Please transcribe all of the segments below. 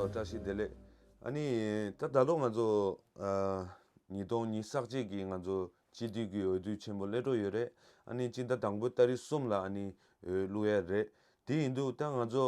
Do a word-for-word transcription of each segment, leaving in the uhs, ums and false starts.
བཀྲ་ཤིས་བདེ་ལེགས། ཨ་ནི་ད་ད་ལོ་ང་ཚོ་ཨ་ཉིས་སྟོང་ཉི་ཤུ་རྩ་གཅིག་གི་ང་ཚོ་སྤྱི་འཐུས་ཀྱི་འོས་བསྡུ་ཆེན་པོ་སླེབས་འགྲོ་ཡོད་རེད། ཨ་ནི་སྤྱི་ཟླ་དང་པོའི་ཏ་རིག་གསུམ་ལ་ཨ་ནི་འོས་བླུག་ཡ་རེད། དེ་ཡིན་དུས་ད་ང་ཚོ་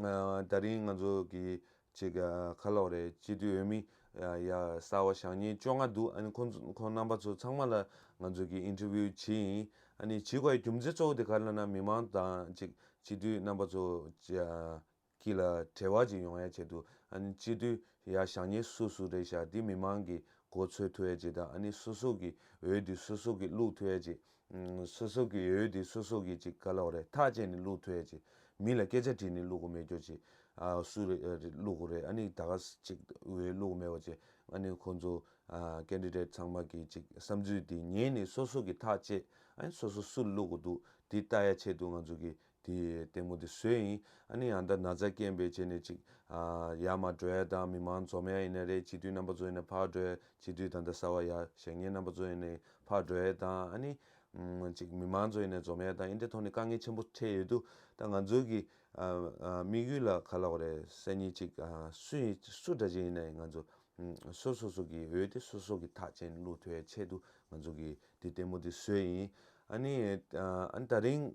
ཨ་ད་རིང་ང་ཚོ་གི་ཅིག་ཨ་ག་ལབ་དགོས་རེད། སྤྱི་འཐུས་འོས་མི་ཡ་གསར་པ་བཞེངས་མཁན་བཅོ་ལྔ་འདུག་ཨ་ནི་ཁོང་ཚོ་ཁོང་རྣམ་པ་ཚོ་ཚང་མ་ལ་ང་ཚོ་གི་ཨིན་ཊར་བིའུ་བྱས་ཡིན། ཨ་ནི་བྱེད་དགོས་ཡ་རྒྱུ་མཚན་གཙོ་བོ་དེ་ག་རེ་ལབ་ན་མི་མང་དང་ཅིག་སྤྱི་འཐུས་རྣམ་པ་ཚོ་ཅིག་ཨ་གི་ལ་འབྲེལ་བ་ཅིག་ཡོང་ཡ་ཆེད་དུ་ཨ་ནི་སྤྱི་འཐུས་ཡ་བཞེངས་མཁན་སུ་སུ་རེད་ཤག་དེ་མི་མང་གི་མགོ་འཚོས་ཐུབ་ཡ་ཅིག་དང་ཨ་ནི་སོ་སོ་གི་འོས་དེ་སོ་སོ་གི་བླུག་ཐུབ་ཡ་ཅིག་ཨུམ། སོ་སོ་གི་འོས་དེ་སོ་སོ་གི་ཅིག་ག་ལབ་དགོས་རེད། ཐག་བཅད་ནས་བླུག་ཐུབ་ཡ་ཅིག་མི་ལ་སྐད་ཆ་དྲིས་ནས་བླུག་དགོས་མེད་རྒྱུ་ཅིག་ཨ་སུ་རེད་བླུག་དགོས་རེད། ཨ་ནི་ད་ག་ཅིག་འོས་བླུག་དགོས་མེད་པ་ཅིག་ཨ་ནི་ཁོང་ཚོ་ཨ་ཀེན་ཌི་ཌེ་ཊི་ཚང་མ་གི་ཅིག་བསམ་ཚུལ་དེ་ཉན་ནས་སོ་སོ་གི་ཐག་བཅད། ཨ་ནི་སོ་སོ་སུ་བླུག་དགོས་འདུག་དེ་ལྟ་ཡ་ཆེད་དུ་ང་ཚོ་གི་དེ་ལྟད་མོ་དེ་བཟོས་ཡིན། ཨ་ནི་ཨ་ད་ན་ཚ་རྐྱེན་པས་བྱས་ནས་ཅིག་ཨ་ཡར་མར་འགྲོ་ཡ་དང་མི་མང་འཛོམས་ཡ་ཡིན་ན་རེད། སྤྱི་འཐུས་རྣམ་པ་ཚོ་ཡིན་ན་ཕར་འགྲོ་ཡ། སྤྱི་འཐུས་ད་ལྟ་གསར་པ་ཡར་བཞེངས་མཁན་རྣམ་པ་ཚོ་ཡིན་ན་ཕར་འགྲོ་ཡ་དང་ཨ་ནི་ཨུམ་ཅིག་མི་མང་ཚོ་ཡིན་ན་འཛོམས་ཡ་དང་འདི་འདྲའི་ཐོག་ནས་དཀའ་ངལ་ཆེན་པོ་འཕྲད་ཡོད་དུས་ད་ང་ཚོའི་གི་ཨ་ཨ་དམིགས་ཡུལ་ལ་ག་ལབ་དགོས་རེད། སང་ཉིན་ཅིག་ཨ་སུ་ཡིན་སུ་འདྲ་ཅིག་ཡིན་ན་ཡང་ང་ཚོ་ཨུམ་སོ་སོ་སོ་གི་འོས་དེ་སོ་སོ་གི་ཐག་བཅད་ནས་བླུག་ཐུབ་ཡ་ཆེད་དུ་ང་ཚོ་གི་དེ་ལྟད་མོ་དེ་བཟོས་ཡིན། ཨ་ནི་ཨ་ཨ་ནི་ད་རིང་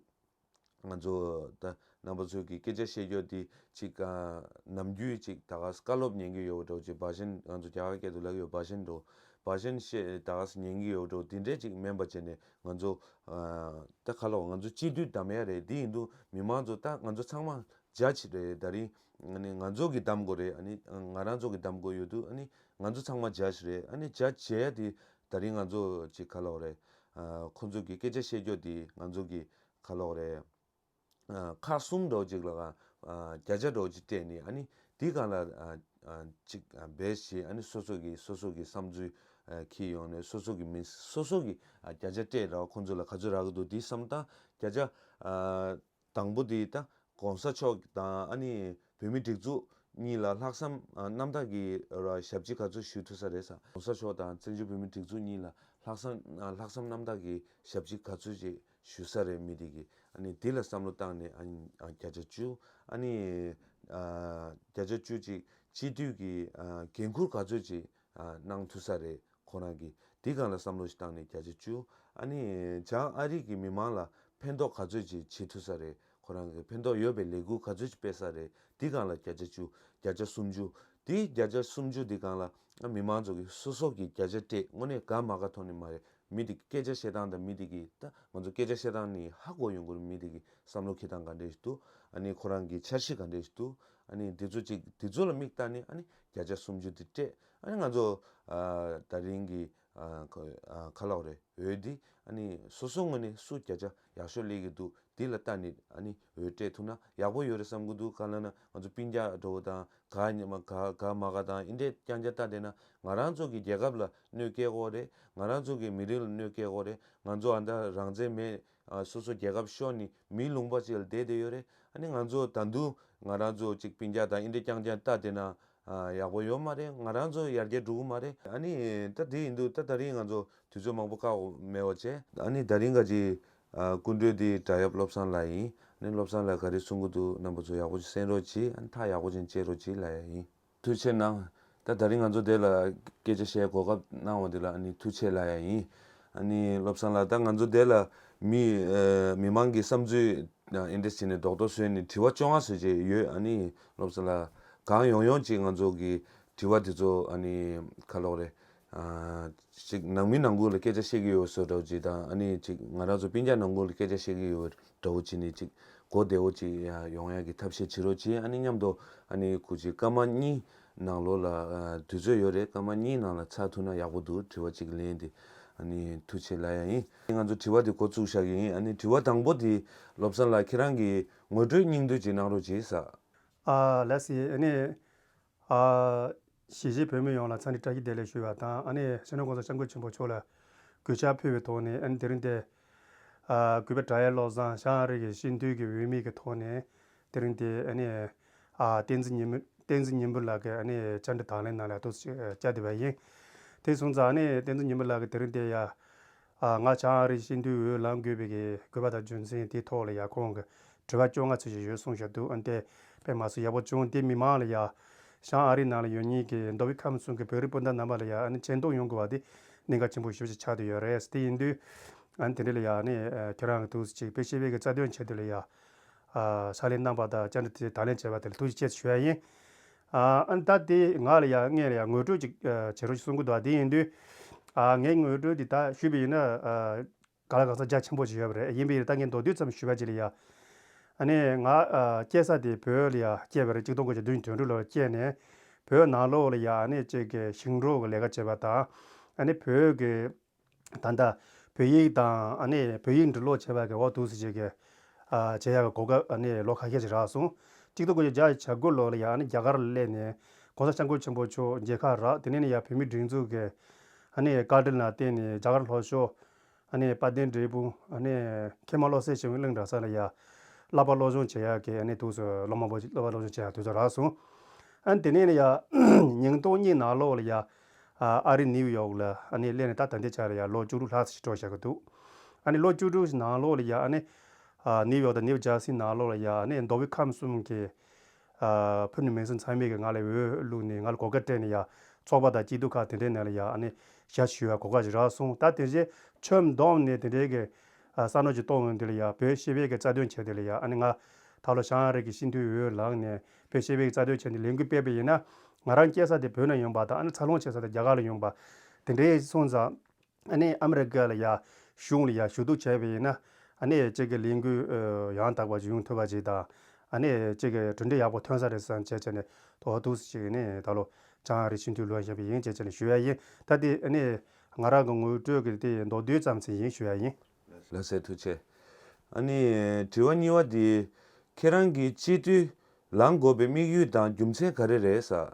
ང་ཚོ་ད་རྣམ་པ་ཚོ་གི་སྐད་ཆ་བཤད་རྒྱུ་དེ་ཅིག་ཨ་ནམ་རྒྱུན་ཅིག་ད་ག་སེ་བཀའ་སློབ་ཉན་གྱི་ཡོད་འགྲོ་ཅིག་བྷ་ཤན་ང་ཚོ་རྒྱ་གར་སྐད་དུ་ལབ་ཡོད་བྷ་ཤན་འགྲོ་བྷ་ཤན་བཤད་ད་ག་སེ་ཉན་གྱི་ཡོད་འགྲོ་དེ་འདྲས་ཅིག་མིན་པ་བྱས་ནས་ང་ཚོ་ཨ་ད་ག་ལབ་ང་ཚོ་སྤྱི་འཐུས་བདམས་ཡ་རེད། དེ་ཡིན་དུས་མི་མང་ཚོ་ད་ང་ཚོ་ཚང་མ་ཇ་ཇི་རེད། ད་རིང་ཨ་ནི་ང་ཚོ་གི་བདམས་དགོས་རེད། ཨ་ནི་ང་རང་ཚོ་གི་བདམས་དགོས་ཡོད་དུས་ཨ་ནི་ང་ཚོ་ཚང་མ་ཇ་ཇི་རེད། ཨ་ནི་ཇ་ཇི་ཡ་དེ་ད་རིང་ང་ཚོ་ཅིག་ག་ལབ་དགོས་རེད། ཨ་ཁོང་ཚོ་གི་སྐད་ཆ་བཤད་རྒྱུ་དེ་ང་ཚོ་གི་ག་ལབ་དགོས་རེད། ཨ་ཁག་གསུམ་འདྲ་བོ་ཅིག་ལ་ཨ་བརྒྱ་ཆ་འདྲ་བོ་ཅིག་སྤྲད་ནས་ཨ་ནི་དེའི་སྒང་ལ་ཨ་ཨ་ཅིག་ཨ་བེ་སི་བྱས་ཨ་ནི་སོ་སོ་གི་སོ་སོ་གི་བསམ་ཚུལ་ཨ་འཁྱེར་ཡོང་ནས་སོ་སོ་གི་མི་སོ་སོ་གི་ཨ་བརྒྱ་ཆ་སྤྲད་ར་ཁོང་ཚོ་ལ་ག་ཚོད་རག་གི་འདུག་དེ་བསམ་སྟངས་བརྒྱ་ཆ་ཨ་དང་པོ་དེ་ད་༸གོང་ས་མཆོག་དང་ཨ་ནི་བོད་མི་སྒྲིག་འཛུགས་གཉིས་ལ་ལྷག་བསམ་ཨ་རྣམ་དག་གི་ར་ཞབས་ཕྱི་ག་ཚོད་ཞུ་ཐུབ་ས་རེད་ཟེར། ༸གོང་ས་མཆོག་དང་བཙན་བྱོལ་བོད་མི་སྒྲིག་འཛུགས་གཉིས་ལ་ལྷག་བསམ་ཨ་ལྷག་བསམ་རྣམ་དག་གི་ཞབས་ཕྱི་ག་ཚོད་ཅིག་ཞུ་ས་རེད། མི་དེ་གིས་ཨ་ནི་དེ་ལ་བསམ་བློ་བཏང་ནས་ཨ་ནི་ཨ་བརྒྱ་ཆ་བཅུ། ཨ་ནི་ཨ་བརྒྱ་ཆ་བཅུ་ཅིག་སྤྱི་འཐུས་ཀྱི་ཨ་འགན་འཁུར་ག་ཚོད་ཅིག་ཨ་གནང་ཐུབ་ས་རེད། ཁོ་རང་གིས་དེ་སྒང་ལ་བསམ་བློ་ཞིག་བཏང་ནས་བརྒྱ་ཆ་བཅུ། ཨ་ནི་བྱང་ཨ་རི་གི་མི་མང་ལ་ཕན་ཐོགས་ག་ཚོད་ཅིག་བྱེད་ཐུབ་ས་རེད། ཁོ་རང་གིས་ཕན་ཐོགས་ཡོད་པའི་ལས་འགུལ་ག་ཚོད་ཅིག་སྤེལ་ས་རེད། དེ་སྒང་ལ་བརྒྱ་ཆ་བཅུ། བརྒྱ་ཆ་སུམ་ཅུ། དེ་བརྒྱ་ཆ་སུམ་ཅུ་དེ་སྒང་ལ་ཨ་མི་མང་ཚོ་གིས་སོ་སོ་གིས་བརྒྱ་ཆ་སྤྲད་དངོས་གནས་དགའ་མ་དགའ་མཐོང་ནི་མ་རེད། མི་དེ་གི་སྐད་ཆ་བཤད་སྟངས་དང་མི་དེ་གི་ད་ང་ཚོ་སྐད་ཆ་བཤད་སྟངས་ནི་ཧ་གོ་ཡོང་གི་རེད། མི་དེ་གི་བསམ་བློ་འཁྱེར་སྟངས་ག་འདྲས་ཤིག་འདུག་ཨ་ནི་ཁོ་རང་གི་འཆར་གཞི་ག་འདྲས་ཤིག་འདུག་ཨ་ནི་དེ་ཚོ་ཅིག་དེ་ཚོ་ལ་མིག་ལྟ་ནས་ཨ་ནི་བརྒྱ་ཆ་སུམ་ཅུ་དེ་སྤྲད། ཨ་ནི་ང་ཚོ་ཨ་ད་རིང་གི་ཨ་ཁ་ཨ་ཁ་ལག་རེད། འོས་འདི་ཨ་ནི་སོ་སོ་ངོས་ནས་སུ་བརྒྱ་ཆ་ཡག་ཤོས་སླེབས་ཀྱི་འདུག་འདི་ལ་ལྟ་ནས་ཨ་ནི་འོས་སྤྲད་ཐུབ་ན་ཡག་པོ་ཡོད་རེད་བསམ་གྱི་འདུག་ག་ལབ་ན་ང་ཚོ་སྤུན་ཀྱག་འདྲ་བོ་དང་དགའ་ཉེ་མ་དགའ་དགའ་མ་དགའ་དང་འདི་འདྲས་རྐྱང་རྐྱང་ལྟ་བསྡད་ན་ང་རང་ཚོ་གི་རྒྱལ་ཁབ་ལ་གནོད་སྐྱེལ་གྱི་ཡོད་རེད། ང་རང་ཚོ་གི་མི་རིགས་ལ་གནོད་སྐྱེལ་གྱི་ཡོད་རེད། ང་ཚོ་ཨ་ད་རང་བཙན་མེད། ཨ་སོ་སོ་རྒྱལ་ཁབ་ཤོར་ནས་མིའི་ལུང་པ་ཅིག་ལ་བསྡད་བསྡད་ཡོད་རེད། ཨ་ནི་ང་ཚོ་ད་དུང་ང་རང་ཚོ་ཅིག་སྤུན་ཀྱག་དང་འདི་འདྲས་རྐྱང་རྐྱང་ལྟ་བསྡད་ན་ཨ་ཡག་པོ་ཡོད་མ་རེད། ང་རང་ཚོ་ཡར་རྒྱས་འགྲོ་གི་མ་རེད། ཨ་ནི་ད་དེ་ཡིན་དུས་ད་ད་རིང་ང་ཚོ་དུས་ཚོད་མང་པོ་བཀག་མེད་པ་བྱས། ཨ་ནི་ད་རིང་ག་ཅིག་ཨ་སྐུ་མགྲོན་འདི་དྲ་ཡབ་བློ་བཟང་ལགས་ཡིན། ཨ་ནི་བློ་བཟང་ལགས་ག་རེ་གསུང་གི་འདུག་རྣམ་པ་ཚོ་ཡག་པོ་ཅིག་གསན་རོགས་གྱིས། ཨ་ནི་ཐག་ཡག་པོ་ཅིག་བཅད་རོགས་གྱིས་ལབ་ཡ་ཡིན། ཐུགས་རྗེ་གནང་། ད་ད་རིང་ང་ཚོ་དེ་ལ་སྐད་ཆ་བཤད་གོ་སྐབས་གནང་བ་དེ་ལ་ཨ་ནི་ཐུགས་རྗེ་ལབ་ཡ་ཡིན། ཨ་ནི་བློ་བཟང་ལགས་ད་ང་ཚོ་དེ་ལ་མི་ཨ་མི་མང་གི་བསམ་ཚུལ་ཨ་འདི་འདྲས་བྱས་ནས་རྡོག་རྡོག་བཟོས་ནས་དྲི་བ་བཅོ་ལྔ་བཟོས་བྱས་ཡོད། ཨ་ནི་བློ་བཟང་ལགས་གང་ཡོང་ཡོང་ཅིག་ང་ཚོ་གི་དྲི་བ་དེ་ཚོ་ཨ་ནི་ག་ལབ་དགོས་རེད། ཨ་ཅིག་ནང་མི་ནང་ཁུལ་ལ་སྐད་ཆ་བཤད་ཀྱི་ཡོད་བཟོ་འདྲ་བོ་ཅིག་དང་ཨ་ནི་ཅིག་ང་རང་ཚོ་སྤུན་ཀྱག་ནང་ཁུལ་ལ་སྐད་ཆ་བཤད་ཀྱི་ཡོད་འདྲ་བོ་བྱས་ནས་ཅིག་གོ་བདེ་བོ་ཅིག་ཡ་ཡོང་ཡ་གི་ཐབས་ཤེས་བྱེད་རོགས་གྱིས། ཨ་ནི་མཉམ་དུ་ཨ་ནི་སྐུ་མཁྱེན་སྐར་མ་གཉིས་ནང་ལོགས་ལ་ཨ་དུས་ཚོད་ཡོད་རེད། སྐར་མ་གཉིས་ནང་ལ་ཚར་ཐུབ་ན་ཡག་པོ་འདུག་དྲི་བ་གཅིག་ལན་དེ་ཨ་ནི་ཐུགས་རྗེ་ལབ་ཡ་ཡིན། ང་ཚོ་དྲི་བ་དེ་འགོ་བཙུགས་བཞག་གི་ཡིན། ཨ་ནི་དྲི་བ་དང་པོ་དེ་བློ་བཟང་ལགས་ཁྱེད་རང་གི་ངོ་སྤྲོད་སྙིང་བསྡུས་ཅིག་གནང་རོགས་གྱིས་ཟེར། ཨ་ལགས་སེ། ཨ་ནི་ཨ་གཞིས་བྱེས་བོད་མི་ཡོངས་ལ་འཚམས་འདྲི་བཀྲ་ཤིས་བདེ་ལེགས་ཞུ་བ་དང་། ཨ་ནི་སྤྱི་ནོར་༸གོང་ས་༸སྐྱབས་མགོན་ཆེན་པོ་མཆོག་ལ་གུས་ཕྱག་ཕུལ་བའི་ཐོག་ནས། ཨ་ནི་དེ་རིང་འདི་ཨ་གུས་པ་དྲ་ཡ་བློ་བཟང་བྱང་ཨ་རི་གི་སྤྱི་འཐུས་ཀྱི་འོས་མི་གི་ཐོག་ནས་དེ་རིང་འདི་ཨ་ནི་ཨ་བསྟན་འཛིན་ཉི་མ་བསྟན་འཛིན་ཉི་མ་ལགས་ཀྱི་ཨ་ནི་བཅར་འདྲི་དང་ལེན་གནང་ལ་ཐུགས་རྗེ་ཆེ་ཞུ་བ་ཡིན། དེ་སོང་ཙང་ཨ་ནི་བསྟན་འཛིན་ཉི་མ་ལགས་ཀྱིས་དེ་རིང་འདི་ཡ་ཨ་ང་བྱང་ཨ་རི་སྤྱི་འཐུས་འོས་ལངས་དགོས་པའི་གི་དགོས་པ་དང་རྒྱུ་མཚན་དེའི་ཐོག་ལ་ཡ་ཁོང་གི་དྲི་བ་བཅོ་ལྔ་ཙམ་ཞིག་ཡོད་གསུངས་བཞག་འདུག་ཨ་ནི་དེ་དཔེ་མ་སྲིད་ཡག་པོ་བྱུང་། དེ་མི་མང་ལ་ཡ་ བྱང་ཨ་རིའི་ནང་ལ་ཡོད་མཁན་གྱི་མདོ་དབུས་ཁམས་གསུམ་གྱི་བོད་རིགས་སྤུན་ཟླ་རྣམ་པ་ལ་ཡང་ཨ་ནི་མཇལ་འདོགས་ཡོང་དགོས་པ་དེ་གནད་འགག་ཆེན་པོ་ཞེ་པོ་ཅིག་ཆགས་བསྡད་ཡོད་རེད། དེ་ཡིན་དུས་ཨ་ནི་དེ་འདྲ་ལ་ཡང་ཨ་ནི་ཁྱེད་རང་གི་འདུག་སེ་ཅིག་བོད་ཤེས་པའི་གི་རྩ་དོན་ཆེད་དུ་ལ་ཡང་ཕྱག་ལས་གནང་པ་དང་བཅར་འདྲི་དེ་ད་ལན་བྱས་པ་དེ་ལ་ཐུགས་རྗེ་ཆེ་ཞུ་ཡ་ཡིན། ཨ་ནི་ད་དེ་ང་ལ་ཡང་ངས་ལ་ཡང་ངོ་སྤྲོད་ཅིག་བྱེད་རོགས་ཞེས་གསུང་གི་འདུག་དེ་ཡིན་དུས་ངའི་ངོ་སྤྲོད་དེ་ད་ཞུས་པ་ཡིན་ན། ག་ལ་གང་ས་རྒྱ་ཆེན་པོ་ཞིག་ཡོད་པ་རེད། ཡིན་པའི་ད་ངས་མདོར་བསྡུས་ཙམ་ཞུས་པ་ཅིག་ལ་ཡ། ཨ་ནི་ང་ཨ་སྐྱེས་ས་དེ་བོད་ལ་ཡ་སྐྱེས་པ་རེད། གཅིག་སྟོང་དགུ་བརྒྱ་བདུན་ཅུ་དོན་དྲུག་ལོར་སྐྱེས་ནས་བོད་ནང་ལོགས་ལ་ཡ་ཨ་ནི་གཅིག་གི་ཞིང་འབྲོག་གི་ལས་ཀ་བྱེད་པ་དང་། ཨ་ནི་བོད་ཀྱི་ད་ལྟ་བོད་ཡིག་དང་ཨ་ནི་བོད་ཡིག་འབྲི་ཀློག་བྱེད་པ་གི་འོག་ཏུ་སུ་ཅིག་གི་ཨ་བྱེད་ཡག་གི་གོ་སྐབས་ཨ་ནི་ལོ་ཁ་ཤས་ཤིག་རག་སོང་། གཅིག་སྟོང་དགུ་བརྒྱ་བརྒྱད་ཅུ་གྱ་དགུ་ལོ་ལ་ཡ་ཨ་ནི་རྒྱ་གར་ལ་སླེབས་ནས་༸གོང་ས་༸སྐྱབས་མགོན་ཆེན་པོ་མཆོག་མཇལ་ཁ་རག་དེ་ནས་ནི་ཡ་བོད་མིའི་སྒྲིག་འཛུགས་ཀྱི་ཨ་ནི་བཀའ་དྲིན་ལ་བརྟེན་ནས་རྒྱ་གར་ལྷོ་ཕྱོགས་ཨ་ནི་དཔལ་ལྡན་འབྲས་སྤུངས་ཨ་ནི་མཁས་མ་བློ་གསལ་ཆེན་པོའི་གླིང་གྲྭ་ཚང་ལ་ཡ་བསླབ་པ་སློབ་སྦྱོང་བྱེད་ཡག་གི་ཨ་ནི་དུས་སུ་ལོ་མང་པོ་ཞིག་བསླབ་པ་སློབ་སྦྱོང་བྱེད་ཡག་དུས་ཚོད་རག་སོང་། ཨ་ནི་དེ་ནས་ནི་ཡ་ཉིས་སྟོང་གཉིས་ནང་ལོགས་ལ་ཡ་ཨ་རི་ནིའུ་ཡོག་ལ་ཨ་ནི་སླེབས་ནས་ད་ད་ལྟའི་ཆ་ལ་ཡ་ལོ་བཅུ་དྲུག་ལྷག་ཙམ་ཞིག་འགྲོ་བཞག་གི་འདུག་ཨ་ནི་ལོ་བཅུ་དྲུག་ནང་ལོགས་ལ་ཡ་ཨ་ནི་ཨ་ནིའུ་ཡོག་དང་ནིའུ་ཇར་སི་ནང་ལོགས་ལ་ཡ་ཨ་ནི་མདོ་དབུས་ཁམས་གསུམ་གྱི་ཨ་ཕུ་ནུ་མེ་སི་ཚང་མས་ཀྱི་ང་ལ་འོས་བླུགས་ནས་ང་ལ་གོ་སྐབས་སྤྲད་ནས་ཡ་ཚོགས་པ་དང་སྐྱིད་སྡུག་ཁག་དེ་འདྲའི་ནང་ལ་ཡ་ཨ་ནི་ཞབས་ཞུ་བའི་གོ་སྐབས་ཤིག་རག་སོང་། ད་དེ་རྗེས་ཆོས་བསྡོམས་ནས་དེ་འདྲའི་གི་ཨ་བསམ་བློ་ཅིག་གཏོང་འོང་དུས་ལ་ཡ་བོད་ཤེས་དཔལ་གྱི་རྩ་དོན་ཆེད་དུ་ལ་ཡ་ཨ་ནི་ང་ད་ལོ་བྱང་ཨ་རི་གི་སྤྱི་འཐུས་འོས་ལངས་ནས་བོད་ཤེས་དཔལ་གྱི་རྩ་དོན་ཆེད་དུ་ལས་འགུལ་སྤེལ་བ་ཡིན་ན་ང་རང་སྐྱེས་ས་དེ་བོད་ནང་ཡོང་པ་དང་ཨ་ནི་འཚར་ལོངས་བྱེད་ས་དེ་རྒྱ་གར་ལ་ཡོང་པ་དེ་འདྲའི་སོང་ཙང་། ཨ་ནི་ཨ་མི་རི་ཀ་ལ་ཡ་གཞུང་ལ་ཡ་ཞུ་གཏུག་བྱས་པ་ཡིན་ན་ཨ་ནི་གཅིག་གི་ལས་འགུལ་ཨ་ཡང་དག་པ་ཞིག་ཡོང་ཐུབ་པ་ཅིག་དང་ཨ་ནི་གཅིག་གི་གྲུབ་འབྲས་ཡག་པོ་ཐོན་ས་རེད་བསམ་བྱས་བྱས་ནས་ཐོག་ཏུ་ཅིག་ནི་ད་ལོ་བྱང་ཨ་རི་སྤྱི་འཐུས་ལོན་བཞིན་པ་ཡིན་བྱས་བྱས་ནས་ཞུ་ཡ་ཡིན། ད་དེ་ཨ་ནི་ང་རང་གི་ངོ་སྤྲོད་ཀྱི་དེ་མདོར་བསྡུས་ཙམ་ཞིག་ཡིན་ཞུ་ཡ་ཡིན། ལགས་སེ་ཐུགས་རྗེ་ཆེ། ཨ་ནི་དྲི་བ་གཉིས་པ་དེ་ཁྱེད་རང་གིས་སྤྱི་འཐུས་ལངས་དགོས་པའི་དམིགས་ཡུལ་དང་རྒྱུ་མཚན་ག་རེ་རེད་ཟེར།